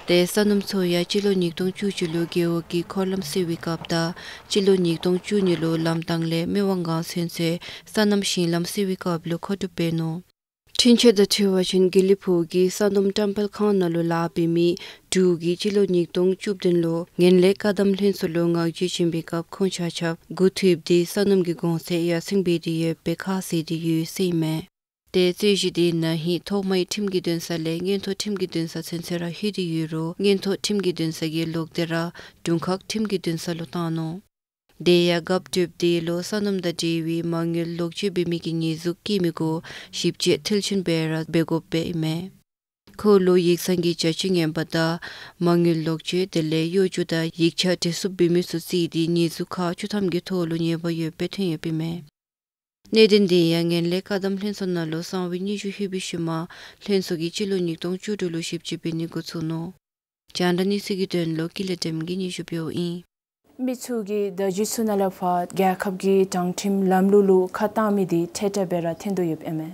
ཏེ་ས་སྣུམ་ཚུ་ཡང་སྤྱི་ལོ་ཉིས་སྟོང་བཅུ་གཅིག་ལུ་རྒེད་འོག་གི་འཁོར་ལམ་སེལ་བའི་སྐབས་དང་སྤྱི་ལོ་ཉིས་སྟོང་བཅུ་གཉིས་ལུ་ལམ་ཐང་ལས་སྨད་ཝང་སྒང་ཚུན་ཚོད་ས་སྣུམ་ཞིང་ལམ་སེལ་བའི་སྐབས་ལུ་མཁོ་སྒྲུབ་འབད་ནུག། འཁྲུན་ཆོད་དང་འཁྲིལ་བ་ཅིན་དགེ་ལེགས་ཕུག་གི་ས་སྣུམ་བཀྲམ་སྤེལ་ཁང་ནང་ལུ་ལཱ་འབད་མི་དྲུག་གིས་སྤྱི་ལོ་ཉིས་སྟོང་བཅུ་བདུན་ལུ་ངན་ལྷད་བཀག་སྡོམ་ལྷན་ཚོགས་ལུ་ངག་བརྗོད་བྱིན་པའི་སྐབས་ཁོང་ཆ་ཁྱབ་འགོ་ཐུགཔ་དེ་ས་སྣུམ་གྱི་གོང་ཚད་ཡར་སེང་འབད་དེ་ཡོདཔ་སྦེ་ཁ་བཟེད་དེ་ཡོད་ཟེར་ཨིན་མས། ཏེ་རྩོད་གཞི་དེ་ན་ཧིང་ཐོག་མའི་ཁྲིམས་ཀྱི་འདུན་ས་ལས་མངོན་མཐོ་ཁྲིམས་ཀྱི་འདུན་ས་ཚུན་ཚོད་ར་ལྷོད་དེ་ཡོད་རུང་མངོན་མཐོ་ཁྲིམས་ཀྱི་འདུན་ས་གི་ལོག་སྟེ་ར་དྲུང་ཁག་ཁྲིམས་ཀྱི་འདུན་ས་ལུ་བཏང་ནུག། དེ་ཡང་རྒཔོ་བགྲེསཔ་དེ་ལུ་ས་སྣུམ་དང་འབྲེལ་བའི་མ་དངུལ་ལོག་སྤྱོད་འབད་མི་གི་ཉེས་འཛུགས་བཀལ་མི་གུ་ཞིབ་དཔྱད་མཐིལ་ཕྱིན་སྦེ་ར་འབད་དགོཔ་སྦེ་ཨིན་མས། ཁོ་ལུ་ཡིག་ཚང་གི་བྱ་སྤྱོད་ངན་པ་དང་མ་དངུལ་ལོག་སྤྱོད་དེ་ལས་གཡོ་སྒྱུ་དང་ཡིག་ཆ་བྲེལ་ཚུབ་འབད་མི་ཚུ་བརྩིས་ཏེ་ཉེས་འཛུགས་ཁག་བཅུ་ཐམ་གྱི་ཐོག་ལུ་ཉེས་པ་ཡོདཔ་སྦེ་ཐོན་ཡོདཔ་ཨིན་མས། གནད་དོན་དེ་ཡང་ངན་ལྷད་བཀག་སྡོམ་ལྷན་ཚོགས་ནང་ལུ་གསང་བའི་སྙན་ཞུ་ལྷོད་པའི་ཤུལ་མ་ལྷན་ཚོགས་ཀྱིས་སྤྱི་ལོ་ཉིས་སྟོང་བཅུ་དྲུག་ལུ་ཞིབ་དཔྱད་འབད་ནི་འགོ་བཙུགས་ནུག། རྒྱང་བསྒྲགས་གནས་ཚུལ་གྱི་དོན་ལུ་ཀུན་ལེགས་སྒྲོལམ་གིས་སྙན་ཞུ་འབདཝ་ཨིན། མི་ཚུ་གིས་བརྡ་བརྒྱུད་ཚུ་ནང་ལས་ཕར་རྒྱལ་ཁབ་ཀྱི་དྲང་ཁྲིམས་ལམ་ལུགས་ལུ་ཁ་བཏང་མི་དེ་ཁྲལ་ཁྲལ་སྦེ་ར་ཐོན་དོ་ཡོདཔ་ཨིན་མས།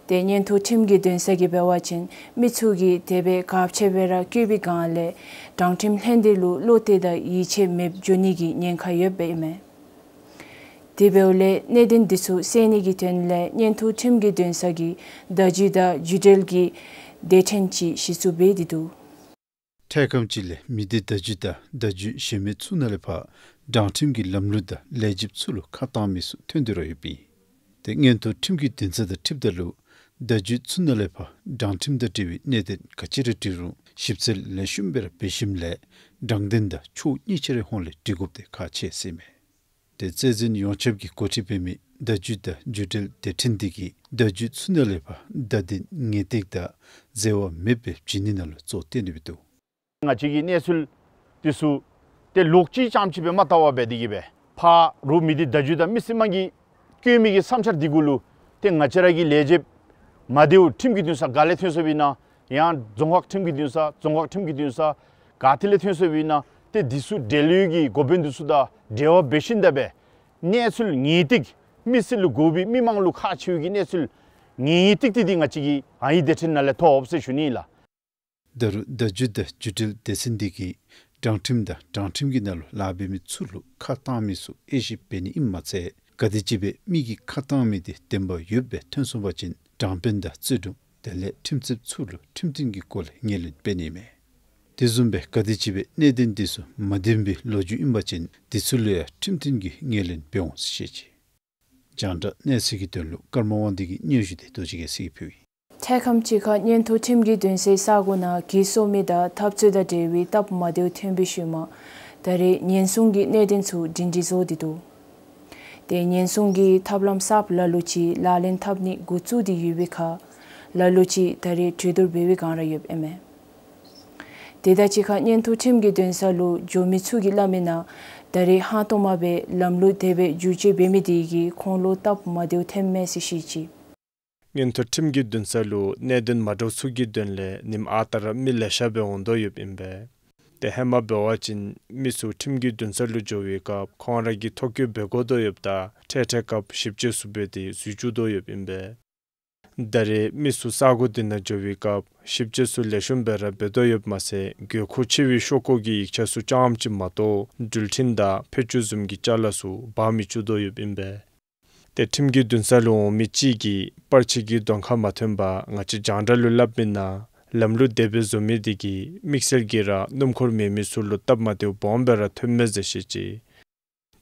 ཏེ་མངོན་མཐོ་ཁྲིམས་ཀྱི་འདུན་ས་གིས་འབད་བ་ཅིན་མི་ཚུ་གིས་དེ་སྦེ་གབ་ཆེ་སྦེ་ར་བཀོད་པའི་སྒང་ལས་དྲང་ཁྲིམས་ལྷན་སྡེ་ལུ་བློ་གཏད་དང་ཡིད་ཆེས་མེདཔ་འགྱོ་ནི་གི་ཉེན་ཁ་ཡོདཔ་ཨིན་མས། དེ་འབདཝ་ལས་གནད་དོན་འདི་ཚུ་སེལ་ནི་གི་དོན་ལས་མངོན་མཐོ་ཁྲིམས་ཀྱི་འདུན་ས་གིས་བརྡ་བརྒྱུད་དང་བརྒྱུད་འབྲེལ་གྱི་སྡེ་ཕྲན་ཅིག་གཞི་བཙུགས་འབད་དེ་འདུག། འཕྲལ་ཁམས་ཅིག་ལས་མི་སྡེ་བརྡ་བརྒྱུད་དང་བརྡ་བརྒྱུད་གཞན་མི་ཚུ་ནང་ལས་ཕར་དྲང་ཁྲིམས་ཀྱི་ལམ་ལུགས་དང་ལས་བྱེདཔ་ཚུ་ལུ་ཁ་བཏང་མི་ཚུ་ཐོན་ཏེ་ར་ཡོདཔ་ཨིན། ཏེ་མངོན་མཐོ་ཁྲིམས་ཀྱི་འདུན་ས་དང་འཁྲིལཝ་ད་ལུ་བརྡ་བརྒྱུད་ཚུ་ནང་ལས་ཕར་དྲང་ཁྲིམས་དང་འབྲེལ་བའི་གནད་དོན་ག་ཅི་ར་འདྲི་རུང་ཞིབ་འཚོལ་ལེགས་ཤོམ་སྦེ་ར་འབད་ཞིནམ་ལས་དྲང་བདེན་དང་ཕྱོགས་གཉིས་ཆ་རའི་ཧོངས་ལས་འདྲི་དགོཔ་དེ་ཁག་ཆེ་ཟེར་ཨིན་མས། ཏེ་རྩོད་འཛིན་ཡོངས་ཁྱབ་ཀྱིས་འགོ་ཁྲིད་འབད་མི་བརྡ་བརྒྱུད་དང་བརྒྱུད་འབྲེལ་སྡེ་ཕྲན་འདི་གིས་བརྡ་བརྒྱུད་ཚུ་ནང་ལས་ཕར་བརྡ་དོན་ངེས་ཏིག་དང་འཛོལ་བ་མེདཔ་སྦེ་བྱིན་ནི་ནང་ལུ་གཙོ་བཏོན་ཏེ་འདུག། ང་བཅས་ཀྱི་གནས་ཚུལ་འདི་ཚུ་ཏེ་ལོག་སྤྱོད་རྐྱངམ་ཅིག་སྦེ་མ་བལྟ་བར་འབད་དེ་གིས་སྦེ་ཕར་རོགས་མི་སྡེ་བརྡ་བརྒྱུད་དང་མི་སེར་དམངས་ཀྱིས་བཀོད་མི་གི་བསམ་འཆར་འདི་གུ་ལུ་ཏེ་ང་བཅས་ར་གི་ལས་བྱེདཔ་མ་བདེཝ་ཁྲིམས་ཀྱི་འདུན་ས་ག་ལས་ཐོན་སོཔ་ཨིན་ན་ཡང་རྫོང་ཁག་ཁྲིམས་ཀྱི་འདུན་ས་རྫོང་ཁག་ཁྲིམས་ཀྱི་འདུན་ས་ག་ཏེ་ལས་ཐོན་སོཔ་ཨིན་ན་ཏེ་འདི་ཚུ་འབྲེལ་ཡོད་ཀྱི་འགོ་དཔོན་འདི་ཚུ་དང་འབྲེལ་བ་འབད་ཞིནམ་ད་སྦེ་གནས་ཚུལ་ངེས་ཏིག་མི་སེར་ལུ་དགོ་པའི་མི་མང་ལུ་ཁག་ཆེ་བའི་གི་གནས་ཚུལ་ངེས་ཏིག་ཏིག་འདི་ང་བཅས་ཀྱི་ཨ་ཡི་སྡེ་ཕྲན་ནང་ལས་ཐོབ་ཟེར་ཞུ་ནི་ལགས། ད་རུང་བརྡ་བརྒྱུད་དང་བརྒྱུད་འབྲེལ་སྡེ་ཚན་འདི་གིས་དྲང་ཁྲིམས་དང་དྲང་ཁྲིམས་ཀྱི་ནང་ལུ་ལཱ་འབད་མི་ཚུ་ལུ་ཁ་བཏང་མི་ཚུ་དབྱེ་ཞིབ་འབད་ནི་ཨིནམ་མ་ཚད་ག་དེམ་ཅིག་སྦེ་མི་གིས་ཁ་བཏང་མི་དེ་བདེན་པ་ཡོདཔ་སྦེ་ཐོན་སོང་པ་ཅིན་དྲང་དཔོན་དང་རྩོད་དྲུང་དེ་ལས་ཁྲིམས་རྩོདཔ་ཚུ་ལུ་ཁྲིམས་མཐུན་གྱི་སྒོ་ལས་ངོས་ལེན་འབད་ནི་ཨིན་མས། དེ་བཟུམ་སྦེ་ག་དེམ་ཅིག་སྦེ་གནད་དོན་འདི་ཚུ་མ་བདེན་པའི་ལོ་རྒྱུས་ཨིན་པ་ཅིན་འདི་ཚུ་ལུ་ཡང་ཁྲིམས་མཐུན་གྱི་ངོས་ལེན་འབད་འོང་ཟེར་བཤད་ཅི། རྒྱང་བསྒྲགས་གནས་ཚུལ་གྱི་དོན་ལུ་ཀརྨ་དབང་འདུས་ཀྱི་སྙན་ཞུ་དེ་རྡོ་རྗེ་རྒྱལ་མཚན་གྱིས་ཕུལཝ་ཨིན། འཕྲལ་ཁམས་ཅིག་ཁར་མངོན་མཐོ་ཁྲིམས་ཀྱི་འདུན་སའི་ས་གོ་ནང་གྱི་སོ་མི་དང་འཐབ་རྩོད་དང་འབྲེལ་བའི་སྟབས་མ་བདེཝ་ཐོན་པའི་ཤུལ་མ་ད་རེས་ཉེན་སྲུང་གི་གནད་དོན་ཚུ་སྒྲིང་སྒྲིང་བཟོ་སྟེ་འདུག། ཏེ་ཉེན་སྲུང་གི་ཐབས་ལམ་གསརཔ་ལ་ལུ་ཅིག་ལག་ལེན་འཐབ་ནི་འགོ་བཙུགས་ཏེ་ཡོད་པའི་ཁར་ལ་ལུ་ཅིག་ད་རེས་གྲོས་བསྡུར་འབད་བའི་བསྒང་ར་ཡོདཔ་ཨིན་མས། དེ་དང་གཅིག་ཁར་མངོན་མཐོ་ཁྲིམས་ཀྱི་འདུན་ས་ལུ་འགྱོ་མི་ཚུ་གིས་སླབ་མི་ནང་ད་རེས་ཧང་སྟོང་མ་སྦེ་ལམ་ལུགས་དེ་སྦེ་བསྒྱུར་བཅོས་འབད་མི་དེ་གིས་ཁོང་ལུ་སྟབས་མ་བདེཝ་ཐོནམ་མས་ཟེར་བཤད་ཅི། མངོན་མཐོ་ཁྲིམས་ཀྱི་འདུན་ས་ལུ་གནད་དོན་མ་འདྲཝ་ཚུ་གི་དོན་ལས་ཉིནམ་ཨ་རྟག་ར་མི་ལེ་ཤ་སྦེ་འོང་དོ་ཡོདཔ་ཨིན་པས། ཏེ་ཧེ་མ་འབད་བ་ཅིན་མི་ཚུ་ཁྲིམས་ཀྱི་འདུན་ས་ལུ་འགྱོ་བའི་སྐབས་ཁོང་ར་གིས་ཐོ་བཀོད་འབད་དགོ་དོ་ཡོདཔ་ད་འཕྲལ་འཕྲལ་སྐབས་ཞིབ་དཔྱད་ཚུ་འབད་དེ་འཛུལ་བཅུག་དོ་ཡོདཔ་ཨིན་པས། ད་རེས་མི་ཚུ་ས་གོ་དེ་ནང་འགྱོ་བའི་སྐབས་ཞིབ་དཔྱད་ཚུ་ལེགས་ཤོམ་སྦེ་ར་འབད་དོ་ཡོདཔ་མ་ཚད་དགོས་མཁོ་ཆེ་བའི་ཤོག་ཀོ་གི་ཡིག་ཆ་ཚུ་རྐྱངམ་ཅིག་མ་གཏོགས་འགྲུལ་འཕྲིན་དང་ཕད་ཅུང་བཟུམ་གྱི་ཅ་ལ་ཚུ་འབག་མི་བཅུག་དོ་ཡོདཔ་ཨིན་པས། ཏེ་ཁྲིམས་ཀྱི་འདུན་ས་ལུ་འོང་མི་ཅིག་གིས་པར་ཆས་ཀྱི་གདོང་ཁར་མ་ཐོན་པར་ང་བཅས་རྒྱང་བསྒྲགས་ལུ་སླབ་མི་ནང་ལམ་ལུགས་དེ་སྦེ་བཟོ་མི་དེ་གིས་དམིགས་བསལ་གྱིས་ར་སྣུམ་འཁོར་མེད་མི་ཚུ་ལུ་སྟབས་མ་བདེཝ་སྦོམ་སྦེ་ར་ཐོནམ་མས་ཟེར་བཤད་ཅི།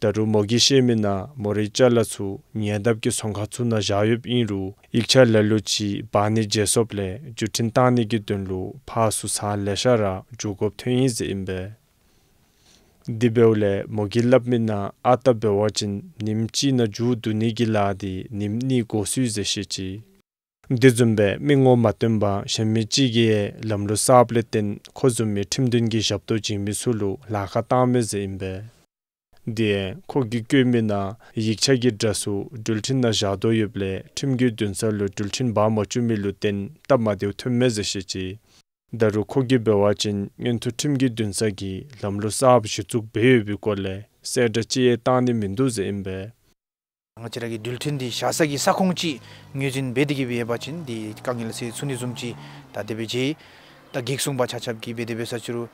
ད་རུང་མོ་གིས་བཤད་མི་ནང་མོ་རའི་ཅ་ལ་ཚུ་ཉེ་འདབས་ཀྱི་ཚོང་ཁང་ཚུ་ནང་བཞག་ཡོདཔ་ཨིན་རུང་ཡིག་ཆ་ལ་ལུ་ཅིག་འབག་ནི་བརྗེད་སོངམ་ལས་བརྒྱུད་འཕྲིན་བཏང་ནི་གི་དོན་ལུ་ཕར་ཚུར་ཟ་ལེ་ཤ་ར་འགྱོ་དགོཔ་ཐོན་ཡི་ཟེར་ཨིན་པས། དེ་འབདཝ་ལས་མོ་གིས་སླབ་མི་ནང་ཨ་རྟག་འབད་བ་ཅིན་ཉིནམ་གཅིག་ནང་མཇུག་བསྡུ་ནི་གི་ལཱ་དེ་ཉིནམ་གཉིས་འགོར་སོ་ཡི་ཟེར་བཤད་ཅི། དེ་བཟུམ་སྦེ་མི་ངོ་མ་སྟོན་པར་གཞན་མི་ཅིག་གིས་ཡང་ལམ་ལུགས་གསརཔ་ལས་བརྟེན་ཁོ་བཟུམ་མའི་ཁྲིམས་དོན་གྱི་ཞབས་ཏོག་བྱིན་མི་ཚུ་ལུ་ལཱ་ཁག་བཏངམ་མས་ཟེར་ཨིན་པས། དེ་ཡང་ཁོ་གིས་བཀོད་མི་ནང་ཡིག་ཆ་གི་སྒྲ་ཚུ་འགྲུལ་འཕྲིན་ནང་བཞག་དོ་ཡོདཔ་ལས་ཁྲིམས་ཀྱི་འདུན་ས་ལུ་འགྲུལ་འཕྲིན་འབག་མ་བཅུག་མི་ལུ་བརྟེན་སྟབས་མ་བདེཝ་ཐོནམ་མས་ཟེར་བཤད་ཅི། ད་རུང་ཁོ་གིས་འབད་བ་ཅིན་མངོན་མཐོ་ཁྲིམས་ཀྱི་འདུན་ས་གིས་ལམ་ལུགས་གསརཔ་གཞི་བཙུགས་འབད་ཡོད་པའི་སྐོར་ལས་གསལ་བསྒྲགས་ཅིག་ཡང་བཏང་ནི་མིན་འདུག་ཟེར་ཨིན་པས། ང་བཅས་ར་གི་འགྲུལ་འཕྲིན་འདི་བཞག་ས་གི་ས་ཁོངས་ཅིག་ངོས་འཛིན་འབད་དེ་གི་སྦེ་ཡོད་པ་ཅིན་འདི་དཀའ་ངལ་སེལ་ཚུགས་ནི་བཟུམ་ཅིག་ད་དེ་སྦེ་མཇལ། ད་གེགས་སྲུང་པ་ཆ་ཁྱབ་ཀྱིས་འབད་དེ་འབད་ས་ཅིག་རུང་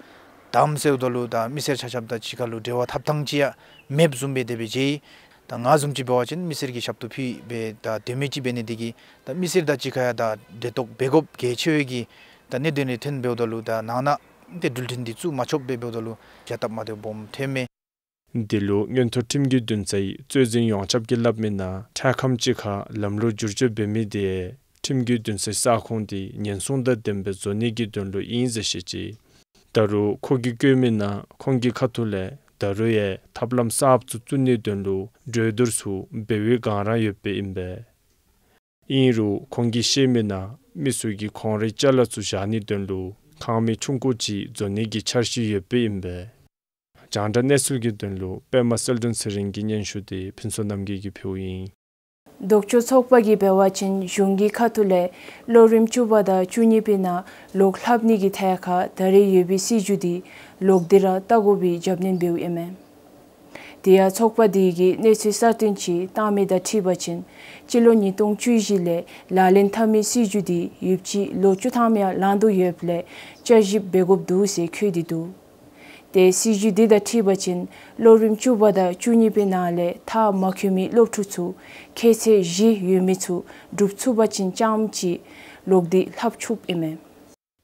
དམ་ཟེརཝ་ད་ལུ་ད་མི་སེར་ཆ་ཁྱབ་དང་གཅིག་ཁར་ལུ་འབྲེལ་བ་འཐབ་ཐངས་ཅིག་ཡང་མེདཔ་བཟུམ་སྦེ་དེ་སྦེ་མཇལ། ད་ང་བཟུམ་ཅིག་འབད་བ་ཅིན་མི་སེར་གྱི་ཞབས་ཏོག་ཕུལ་སྦེ་ད་སྡོད་མི་ཅིག་འབད་ནི་དེ་གིས་ད་མི་སེར་དང་གཅིག་ཁར་ཡང་ད་འབྲེལ་གཏོགས་འབད་དགོཔ་གལ་ཆེ་བའི་གི་ད་གནད་དོན་རེ་ཐོན་འབདཝ་ད་ལུ་ད་ནང་ན་ཏེ་འགྲུལ་འཕྲིན་འདི་བཙུགས་མ་ཆོགཔ་སྦེ་འབདཝ་ད་ལུ་ཡང་སྟབས་མ་བདེཝ་སྦོམ་ཐོནམ་མས། འདི་ལུ་མངོན་མཐོ་ཁྲིམས་ཀྱི་འདུན་སའི་གཙོ་འཛིན་ཡོངས་ཁྱབ་ཀྱིས་སླབ་མི་ནང་འཕྲལ་ཁམས་ཅིག་ཁར་ལམ་ལུགས་བསྒྱུར་བཅོས་འབད་མི་དེ་ཁྲིམས་ཀྱི་འདུན་སའི་ས་ཁོངས་དེ་ཉེན་སྲུང་དང་ལྡནམ་སྦེ་བཟོ་ནི་གི་དོན་ལུ་ཨིན་ཟེར་བཤད་ཅི། ད་རུང་ཁོ་གིས་བཀོད་མི་ནང་ཁོང་གི་ཁ་ཐུག་ལས་ད་རུང་ཡང་ཐབས་ལམ་གསརཔ་ཚུ་བཙུགས་ནིའི་དོན་ལུ་གྲོས་བསྡུར་ཚུ་འབད་བའི་བསྒང་ར་ཡོདཔ་ཨིན་པས། ཨིན་རུང་ཁོང་གིས་བཤད་མི་ནང་མི་ཚུ་གིས་ཁོང་རའི་ཅ་ལ་ཚུ་བཞག་ནིའི་དོན་ལུ་ཁང་མིག་ཆུང་ཀུ་ཅིག་བཟོ་ནི་གི་འཆར་གཞི་ཡོདཔ་ཨིན་པས། རྒྱང་བསྒྲགས་གནས་ཚུལ་གྱི་དོན་ལུ་པདྨ་གསལ་སྒྲོན་ཚེ་རིང་གི་སྙན་ཞུ་དེ་ཕུན་ཚོགས་རྣམ་རྒྱལ་གྱིས་ཕུལཝ་ཨིན། ལྡོག་ཕྱོགས་ཚོགས་པ་གིས་འབད་བ་ཅིན་གཞུང་གི་ཁ་ཐུག་ལས་སློབ་རིམ་བཅུ་པ་དང་བཅུ་གཉིས་པའི་ནང་ལོག་ལྷབ་ནི་གི་ཐད་ཁར་ད་རེས་ཡོད་པའི་སྲིད་བྱུས་དེ་ལོག་སྟེ་ར་བལྟ་དགོ་པའི་རྒྱབ་སྣོན་འབདཝ་ཨིན་མས། དེ་ཡང་ཚོགས་པ་དེ་གིས་གནས་ཚུལ་གསར་བཏོན་ཅིག་བཏང་མི་དང་འཁྲིལ་བ་ཅིན་སྤྱི་ལོ་ཉིས་སྟོང་བཅུ་བཞི་ལས་ལག་ལེན་འཐབ་མི་སྲིད་བྱུས་དེ་ཡོདཔ་ཅིག་ལོ་བཅུ་ཐམ་ཡང་ལང་དོ་ཡོདཔ་ལས་བསྐྱར་ཞིབ་འབད་དགོཔ་འདུག་ཟེར་འཁོད་དེ་འདུག། ཏེ་སྲིད་བྱུས་དེ་དང་འཁྲིལ་བ་ཅིན་སློབ་རིམ་བཅུ་པ་དང་བཅུ་གཉིས་པའི་ནང་ལས་མཐར་མ་འཁྱོལ་མི་སློབ་ཕྲུག་ཚུ་ཁྱད་ཚད་བཞི་ཡོད་མི་ཚུ་གྲུབ་ཚུགས་པ་ཅིན་རྐྱངམ་ཅིག་ལོག་སྟེ་ལྷབ་ཚུགསཔ་ཨིན་མས།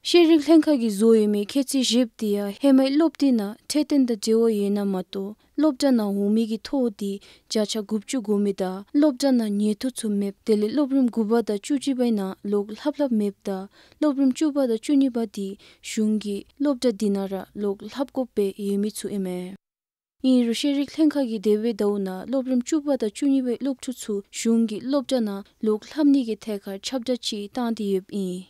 ཤེས་རིག་ལྷན་ཁག་གིས་བཟོ་ཡོད་མི་ཁྱད་ཚད་བཞིཔོ་དེ་ཡང་ཧེ་མའི་སློབ་དེབ་ནང་འཕྲོས་བསྟེན་དང་འབྲེལ་བ་ཡོད་ན་མ་གཏོགས་སློབ་གྲྭ་ནང་འོང་མི་གི་ཐོ་དེ་བརྒྱ་ཆ་དགུ་བཅུ་གོ་མི་དང་སློབ་གྲྭ་ནང་ཉན་ཐོས་ཚུ་མེདཔ་དེ་ལས་སློབ་རིམ་དགུ་པ་དང་བཅུ་གཅིག་པའི་ནང་ལོག་ལྷབ་ལྷབ་མེདཔ་དང་སློབ་རིམ་བཅུ་པ་དང་བཅུ་གཉིས་པ་དེ་གཞུང་གི་སློབ་གྲྭ་དེ་ནང་ར་ལོག་ལྷབ་དགོཔ་སྦེ་ཡོད་མི་ཚུ་ཨིན་མས། ཨིན་རུང་ཤེས་རིག་ལྷན་ཁག་གིས་དེ་སྦེ་ལྟཝ་ན་སློབ་རིམ་བཅུ་པ་དང་བཅུ་གཉིས་པའི་སློབ་ཕྲུག་ཚུ་གཞུང་གི་སློབ་གྲྭ་ནང་ལོག་ལྷབ་ནི་གི་ཐད་ཁར་ཁྱབ་བསྒྲགས་ཅིག་བཏང་སྟེ་ཡོདཔ་ཨིན།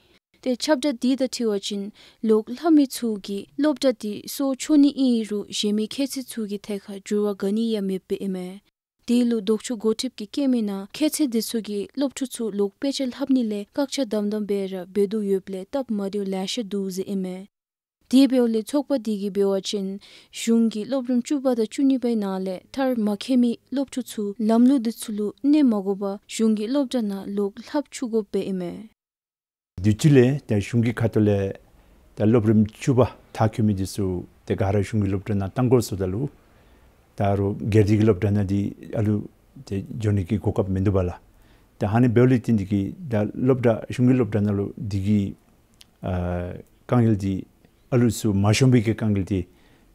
ཏེ་ཁྱབ་བསྒྲགས་དེ་དང་འཁྲིལ་བ་ཅིན་ལོག་ལྷབ་མི་ཚུ་གིས་སློབ་གྲྭ་དེ་སོར་ཆོད་ནི་ཨིན་རུང་གཞན་མི་ཁྱད་ཚད་ཚུ་གི་ཐད་ཁར་འགྱུར་བ་ག་ནི་ཡང་མེདཔ་སྦེ་ཨིན་མས། དེ་ལུ་ལྡོག་ཕྱོགས་འགོ་ཁྲིདཔ་གིས་བཀོད་མི་ནང་ཁྱད་ཚད་དེ་ཚུ་གིས་སློབ་ཕྲུག་ཚུ་ལོག་དཔེ་ཆ་ལྷབ་ནི་ལས་བཀག་ཆ་དམ་དམ་སྦེ་ར་འབད་དོ་ཡོདཔ་ལས་སྟབས་མ་བདེཝ་ལེ་ཤ་འདུག་ཟེར་ཨིན་མས། དེ་འབདཝ་ལས་ཚོགས་པ་དེ་གིས་འབད་བ་ཅིན་གཞུང་གི་སློབ་རིམ་བཅུ་པ་དང་བཅུ་གཉིས་པའི་ནང་ལས་མཐར་མ་འཁྱོལ་མི་སློབ་ཕྲུག་ཚུ་ལམ་ལུགས་དེ་ཚུ་ལུ་གནོད་མ་དགོ་པར་གཞུང་གི་སློབ་གྲྭ་ནང་ལོག་ལྷབ་ཚུགས་དགོཔ་སྦེ་ཨིན་མས། དུས་ཅི་ལས་ད་གཞུང་གི་ཁ་ཐུག་ལས་ད་སློབ་རིམ་བཅུ་པ་མཐར་འཁྱོལ་མི་དེ་ཚུ་ཏེ་ག་ར་གཞུང་གི་སློབ་གྲྭ་ནང་གཏང་དགོ་ཟེརཝ་ད་ལུ་ད་རུང་སྒེར་སྡེ་གི་སློབ་གྲྭ་ནང་འདི་ཨ་ལུ་ཏེ་འགྱོ་ནི་གི་གོ་སྐབས་མིན་འདུག་པ་ལགས། ད་ཨ་ནི་འབདཝ་ལས་བརྟེན་ཏེ་གིས་ད་སློབ་གྲྭ་གཞུང་གི་སློབ་གྲྭ་ནང་ལུ་འདི་གི་ཨ་དཀའ་ངལ་འདི་ཨ་ལུ་ཚུ་མ་ཤོང་པའི་གི་དཀའ་ངལ་འདི་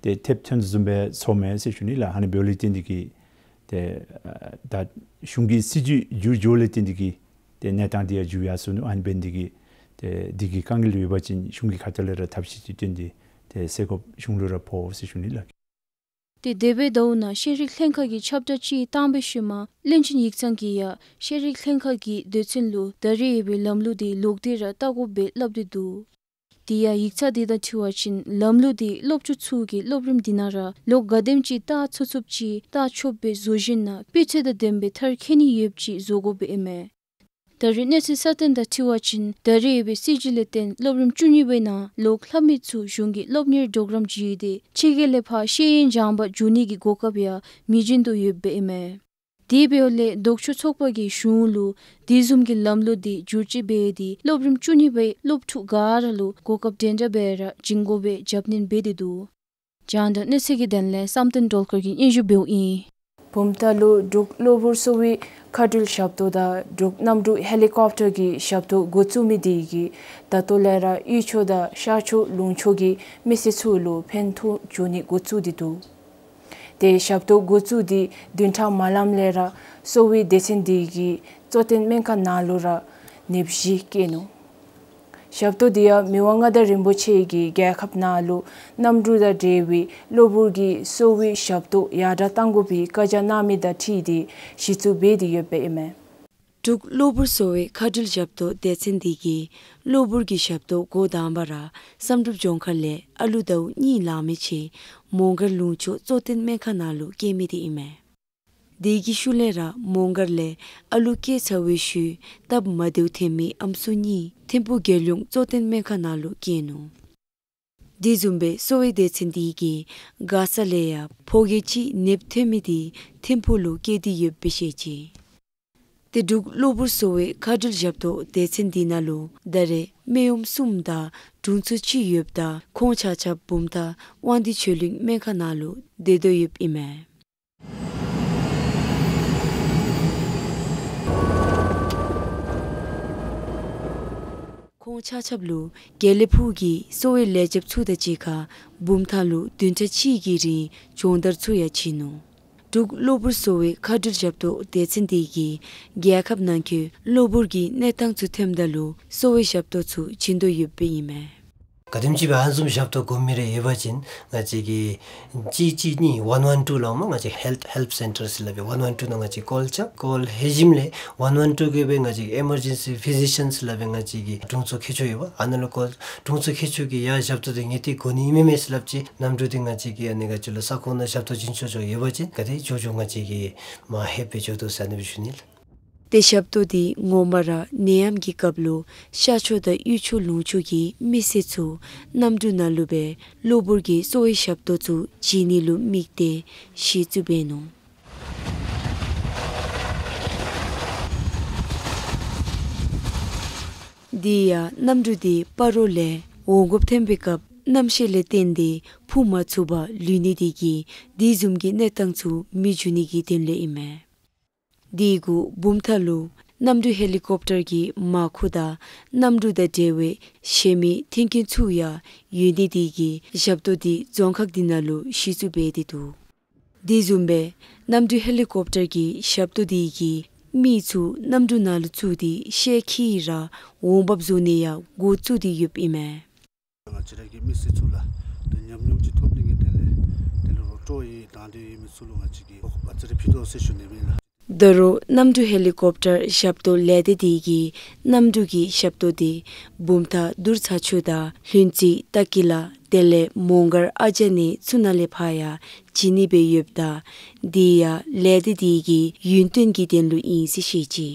ཏེ་ཐེབས་ཐོན་དོ་བཟུམ་སྦེ་ཚོརཝ་མས་ཟེར་ཞུ་ནི་ལགས། ཨ་ནི་འབདཝ་ལས་བརྟེན་ཏེ་གིས་ ཏེ་ཨ་ད་གཞུང་གི་སྲིད་བྱུས་འགྱུར་འགྱོཝ་ལས་བརྟེན་ཏེ་གིས་ཏེ་གནས་སྟངས་འདི་ཡང་འགྱུར་ཡར་སོ་ནུག། ཨ་ནི་འབད་ནི་འདི་གིས་ཏེ་འདི་གི་དཀའ་ངལ་ཡོད་པ་ཅིན་གཞུང་གི་ཁ་ཐུག་ལས་ར་ཐབས་ཤེས་ཅིག་བཏོན་ཏེ་ཏེ་སེལ་དགོཔ་གཞུང་ལུ་ར་ཕོག་ཟེར་ཞུ་ནི་ལགས། ཏེ་འདས་པའི་ཟླཝ་ནང་ཤེས་རིག་ལྷན་ཁག་གིས་ཁྱབ་བསྒྲགས་ཅིག་བཏང་བའི་ཤུལ་མ་བློན་ཆེན་ཡིག་ཚང་གིས་ཡང་ཤེས་རིག་ལྷན་ཁག་གི་སྡེ་ཚན་ལུ་ད་རེས་ཡོད་པའི་ལམ་ལུགས་འདི་ལོག་སྟེ་ར་བལྟ་དགོ་པས་སླབ་སྟེ་འདུག། དེ་ཡང་ཡིག་ཚང་དེ་དང་འཁྲིལ་བ་ཅིན་ལམ་ལུགས་འདི་སློབ་ཕྲུག་ཚུ་གིས་སློབ་རིམ་དེ་ནང་ར་ལོག་ག་དེམ་ཅིག་བལྟ་ཚུགས་ཚུགསཔ་ཅིག་བལྟ་ཆོག་པའི་བཟོ་ཞིནམ་ལས་སྤུས་ཚད་དང་ལྡན་པའི་མཐར་འཁྱོལ་ནི་ཡོདཔ་ཅིག་བཟོ་དགོ་པས་ཨིན་མས། ད་རེས་གནས་ཚུལ་གསར་བཏོན་དང་འཁྲིལ་བ་ཅིན་ད་རེས་ཡོད་པའི་སྲིད་བྱུས་ལས་བརྟེན་སློབ་རིམ་བཅུ་གཉིས་པའི་ནང་ལོག་ལྷབ་མི་ཚུ་གཞུང་གི་སློབ་གཉེར་གྲོགས་རམ་བརྒྱུད་དེ་ཕྱི་རྒྱལ་ལས་ཕར་ཤེས་ཡོན་སྦྱང་པར་འགྱོ་ནི་གི་གོ་སྐབས་ཡང་མི་བྱིན་དོ་ཡོདཔ་ཨིན་མས། དེ་འབདཝ་ལས་ལྡོག་ཕྱོགས་ཚོགས་པ་གིས་གཞུང་ལུ་དེ་བཟུམ་གྱི་ལམ་ལུགས་འདི་བསྒྱུར་བཅོས་འབད་དེ་སློབ་རིམ་བཅུ་གཉིས་པའི་སློབ་ཕྲུག་ག་ར་ལུ་གོ་སྐབས་འདྲན་འདྲ་སྦེ་ར་བྱིན་དགོ་པའི་རྒྱབ་སྣོན་འབད་དེ་འདུག། རྒྱང་བསྒྲགས་གནས་ཚུལ་གྱི་དོན་ལས་བསམ་གཏན་སྒྲོལ་དཀར་གྱིས་སྙན་ཞུ་འབདཝ་ཨིན། བུམ་ཐང་ལུ་འབྲུག་གློ་བུར་གསོ་བའི་མཁའ་འགྲུལ་ཞབས་ཏོག་དང་འབྲུག་གནམ་གྲུ་ཧེ་ལི་ཀོབ་ཊར་གྱི་ཞབས་ཏོག་འགོ་བཙུགས་མི་དེ་གིས་ད་ལྟོ་ལས་ར་དབུས་ཕྱོགས་དང་ཤར་ཕྱོགས་ལུང་ཕྱོགས་ཀྱི་མི་སེར་ཚུ་ལུ་ཕན་ཐོགས་འགྱོ་ནི་འགོ་བཙུགས་ཏེ་འདུག། ཏེ་ཞབས་ཏོག་འགོ་བཙུགས་ཏེ་བདུན་ཕྲག་མ་ལངམ་ལས་ར་གསོ་བའི་སྡེ་ཚན་དེ་གིས་གཙོ་བསྟེན་སྨན་ཁང་ནང་ལུ་ར་ནདཔ་བཞི་བཀལ་ནུག། ཞབས་ཏོག་དེ་ཡང་མི་དབང་མངའ་བདག་རིན་པོ་ཆེ་གིས་རྒྱལ་ཁབ་ནང་ལུ་གནམ་གྲུ་དང་འབྲེལ་བའི་གློ་བུར་གྱི་གསོ་བའི་ཞབས་ཏོག་ཡར་དྲག་གཏང་དགོ་པའི་བཀའ་རྒྱ་གནང་མི་དང་འཁྲིལ་ཏེ་གཞི་བཙུགས་འབད་དེ་ཡོདཔ་ཨིན་མས། འབྲུག་གློ་བུར་གསོ་བའི་མཁའ་འགྲུལ་ཞབས་ཏོག་སྡེ་ཚན་དེ་གིས་གློ་བུར་གྱི་ཞབས་ཏོག་འགོ་དང་པ་ར་བསམ་གྲུབ་ལྗོངས་མཁར་ལས་ཨ་ལུ་ཟླཝ་གཉིས་ལང་མི་ཅིག་མོང་སྒར་ལུང་ཕྱོགས་གཙོ་བསྟེན་སྨན་ཁང་ནང་ལུ་སྐྱེལ་མི་དེ་ཨིན་མས། དེ་གི་ཤུལ་ལས་ར་མོང་སྒར་ལས་ཨ་ལུ་སྐྱེས་ཚར་བའི་ཤུལ་སྟབས་མ་བདེཝ་ཐོན་མི་ཨམ་སྲུ་གཉིས་ཐིམ་ཕུག་རྒྱལ་ཡོངས་གཙོ་བསྟེན་སྨན་ཁང་ནང་ལུ་བསྐྱལ་ནུག། དེ་བཟུམ་སྦེ་གསོ་བའི་སྡེ་ཚན་དེ་གིས་མགར་ས་ལས་ཡང་ཕོ་སྐྱེས་ཅིག་ནདཔ་ཐོན་མི་དེ་ཐིམ་ཕུག་ལུ་བསྐྱལ་ཏེ་ཡོདཔ་སྦེ་བཤད་ཅི། ཏེ་འབྲུག་གློ་བུར་གསོ་བའི་མཁའ་འགྲུལ་ཞབས་ཏོག་སྡེ་ཚན་དེ་ནང་ལུ་ད་རེས་སྨན་གཡོགམོ་གསུམ་དང་དྲུང་འཚོ་གཅིག་ཡོདཔ་ད་ཁོང་ཆ་ཁྱབ་བུམ་ཐང་དབང་འདུས་ཆོས་གླིང་སྨན་ཁང་ནང་ལུ་སྡོད་དོ་ཡོདཔ་ཨིན་མས། ཁོང་ཆ་ཁྱབ་ལུ་དགེ་ལེགས་ཕུག་གི་གསོ་བའི་ལས་བྱེདཔ་ཚུ་དང་གཅིག་ཁར་བུམ་ཐང་ལུ་བདུན་ཕྲག་གཅིག་གི་རིང་སྦྱོང་བརྡར་ཚུ་ཡང་བྱིན་ནུག། འབྲུག་གློ་བུར་གསོ་བའི་མཁའ་འགྲུལ་ཞབས་ཏོག་སྡེ་ཚན་དེ་གིས་རྒྱལ་ཁབ་ནང་འཁོད་གློ་བུར་གྱི་གནས་སྟངས་ཚུ་ཐོནམ་ད་ལུ་གསོ་བའི་ཞབས་ཏོག་ཚུ་བྱིན་དོ་ཡོདཔ་ཨིན་མས། ག་དེམ་ཅིག་སྦེ་ཨ་ནི་བཟུམ་ཞབས་ཏོག་དགོ་མི་རེ་ཡོད་པ་ཅིན་ང་བཅས་ཀྱི་གཅིག་གཅིག་གཉིས་ཝན་ཝན་ཊུ་སླབ་མས། ང་བཅས་ཧེལཐ་ཧེལཔ་སེན་ཊར་ཟེར་སླབ་པའི་ཝན་ཝན་ཊུ་ནང་ང་བཅས་ཀོལ་རྐྱབ། ཀོལ་ལྷོད་ཞིནམ་ལས་ཝན་ཝན་ཊུ་གི་སྦེ་ང་བཅས་ཀྱི་ཨི་མར་ཇེན་སི་ཕི་ཟི་ཤཱན་ཟེར་སླབ་པའི་ང་བཅས་ཀྱི་དྲུང་འཚོ་མཁས་མཆོག་ཡོདཔ་ཨ་ནཱ་ལུ་ཀོལ། དྲུང་འཚོ་མཁས་མཆོག་གིས་ཡ་ཞབས་ཏོག་དེ་ངེས་ཏིག་དགོ་ནི་ཨིན་མས་མེན་ཟེར་སླབ་ཅི། གནམ་གྲུ་དེ་ང་བཅས་ཀྱི་ཨ་ནི་ག་ཅི་ལོ་ས་ཁོངས་ནང་ཞབས་ཏོག་བྱིན་ཆོག་ཆོག་ཡོད་པ་ཅིན་ག་དེ་ཅོག་ཅོག་ང་བཅས་ཀྱིས་མར་ལྷོདཔ་སྦེ་འགྱོ་དོ་ཟེར་ཨ་ནི་སྦེ་ཞུ་ནི་ལགས། ཏེ་ཞབས་ཏོག་དེ་ངོ་མ་ར་ནད་ཡམས་ཀྱི་སྐབས་ལུ་ཤར་ཕྱོགས་དང་དབུས་ཕྱོགས་ལུང་ཕྱོགས་ཀྱི་མི་སེར་ཚུ་གནམ་གྲུ་ནང་ལུ་སྦེ་གློ་བུར་གྱི་གསོ་བའི་ཞབས་ཏོག་ཚུ་བྱིན་ནི་ལུ་དམིགས་ཏེ་གཞི་བཙུགས་འབད་ནུག། དེ་ཡང་གནམ་གྲུ་དེ་སྤ་རོ་ལས་འོང་དགོཔ་ཐོན་པའི་སྐབས་གནམ་གཤིས་ལས་བརྟེན་ཏེ་འཕུར་མ་ཚུགས་པར་ལུས་ནི་དེ་གིས་དེ་བཟུམ་གྱི་གནས་སྟངས་ཚུ་མི་འབྱུང་ནི་གི་དོན་ལས་ཨིན་མས། དེ་གུ་བུམ་ཐང་ལུ་གནམ་གྲུ་ཧེ་ལི་ཀོབ་ཊར་གྱི་མར་ཁུ་དང་གནམ་གྲུ་དང་འབྲེལ་བའི་གཞན་མི་མཐུན་རྐྱེན་ཚུ་ཡང་ཡོད་ནི་དེ་གིས་ཞབས་ཏོག་དེ་རྫོང་ཁག་དེ་ནང་ལུ་གཞི་བཙུགས་འབད་དེ་འདུག། དེ་བཟུམ་སྦེ་གནམ་གྲུ་ཧེ་ལི་ཀོབ་ཊར་གྱི་ཞབས་ཏོག་དེ་གིས་མི་ཚུ་གནམ་གྲུ་ནང་ལུ་བཙུགས་ཏེ་ཤེལ་འཁྱིད་ར་འོང་འབབ་བཟོ་ནི་ཡང་འགོ་བཙུགས་ཏེ་ཡོདཔ་ཨིན་མས། ང་བཅས་ར་གི་མི་སེར་ཚུ་ལུ་ཏེ་ཉམས་མྱོང་ཅིག་ཐོབ་ནི་གི་དོན་ལས་དེ་ལུ་རོགས་ཏོ་ཡི་དང་དེ་ཡི་མི་ཚུ་ལུ་ང་བཅས་ཀྱིས་ཨ་ཙི་རེ་ཕུལ་དོ་ཟེར་ཞུ་ནི་ཨིན་ལགས། ད་རུང་གནམ་གྲུ་ཧེ་ལི་ཀོབ་ཊར་ཞབས་ཏོག་ལས་སྡེ་དེ་གིས་གནམ་གྲུ་གི་ཞབས་ཏོག་དེ་བུམ་ཐང་དུར་ཚ་ཆུ་དང་ལྷུན་རྩེ་ཏ་ཀི་ལ་དེ་ལས་མོང་སྒར་ཨ་ཅ་ནེ་ཚུ་ནང་ལས་ཕར་ཡང་བྱིན་ནི་སྦེ་ཡོདཔ་ད་དེ་ཡང་ལས་སྡེ་དེ་གི་ཡུན་བརྟན་གྱི་དོན་ལུ་ཨིན་ཟེར་བཤད་ཅི།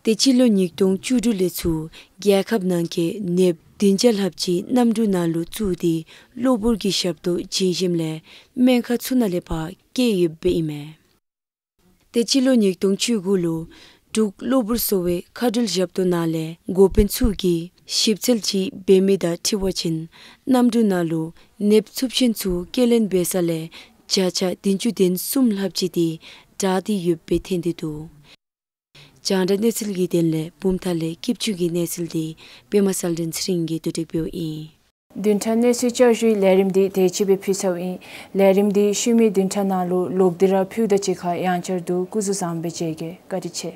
ཏེ་སྤྱི་ལོ་ཉིས་སྟོང་བཅུ་དྲུག་ལས་ཚུར་རྒྱལ་ཁབ་ནང་འཁོད་ནདཔ་བདུན་བརྒྱ་ལྷགཔ་ཅིག་གནམ་གྲུ་ནང་ལུ་བཙུགས་ཏེ་གློ་བུར་གྱི་ཞབས་ཏོག་བྱིན་ཞིནམ་ལས་སྨན་ཁང་ཚུ་ནང་ལས་ཕར་བསྐྱལ་ཡོདཔ་ཨིན་མས། ཏེ་སྤྱི་ལོ་ཉིས་སྟོང་བཅུ་དགུ་ལུ་འབྲུག་གློ་བུར་གསོ་བའི་མཁའ་འགྲུལ་ཞབས་ཏོག་ནང་ལས་འགོ་དཔོན་ཚུ་གིས་ཞིབ་འཚོལ་ཅིག་འབད་མི་དང་འཁྲིལ་བ་ཅིན་གནམ་གྲུ་ནང་ལུ་ནདཔ་འཚུབ་ཆེན་ཚུ་སྐྱེལ་ལེན་འབད་ས་ལས་བརྒྱ་ཆ་བདུན་ཅུ་དོན་གསུམ་ལྷགཔ་ཅིག་དེ་དྲག་སྟེ་ཡོདཔ་སྦེ་ཐོན་ཏེ་འདུག། རྒྱང་བསྒྲགས་གནས་ཚུལ་གྱི་དོན་ལས་བུམ་ཐང་ལས་སྐྱིད་ཆུ་གི་གནས་ཚུལ་དེ་པདྨ་གསལ་སྒྲོན་ཚེ་རིང་གིས་བསྡུ་སྒྲིག་འབདཝ་ཨིན། བདུན་ཕྲག་གནས་ཚུལ་བསྐྱར་ཞུའི་ལས་རིམ་འདི་དེ་ཅིག་སྦེ་ཕུལ་ཚརཝ་ཨིན། ལས་རིམ་འདི་ཤུལ་མའི་བདུན་ཕྲག་ནང་ལུ་ལོག་སྟེ་ར་ཕུལཝ་ད་གཅིག་ཁར་ཡང་བསྐྱར་དུ་སྐུ་གཟུགས་བཟང་པོ་སྦེ་མཇལ་གེ། བཀའ་དྲིན་ཆེ།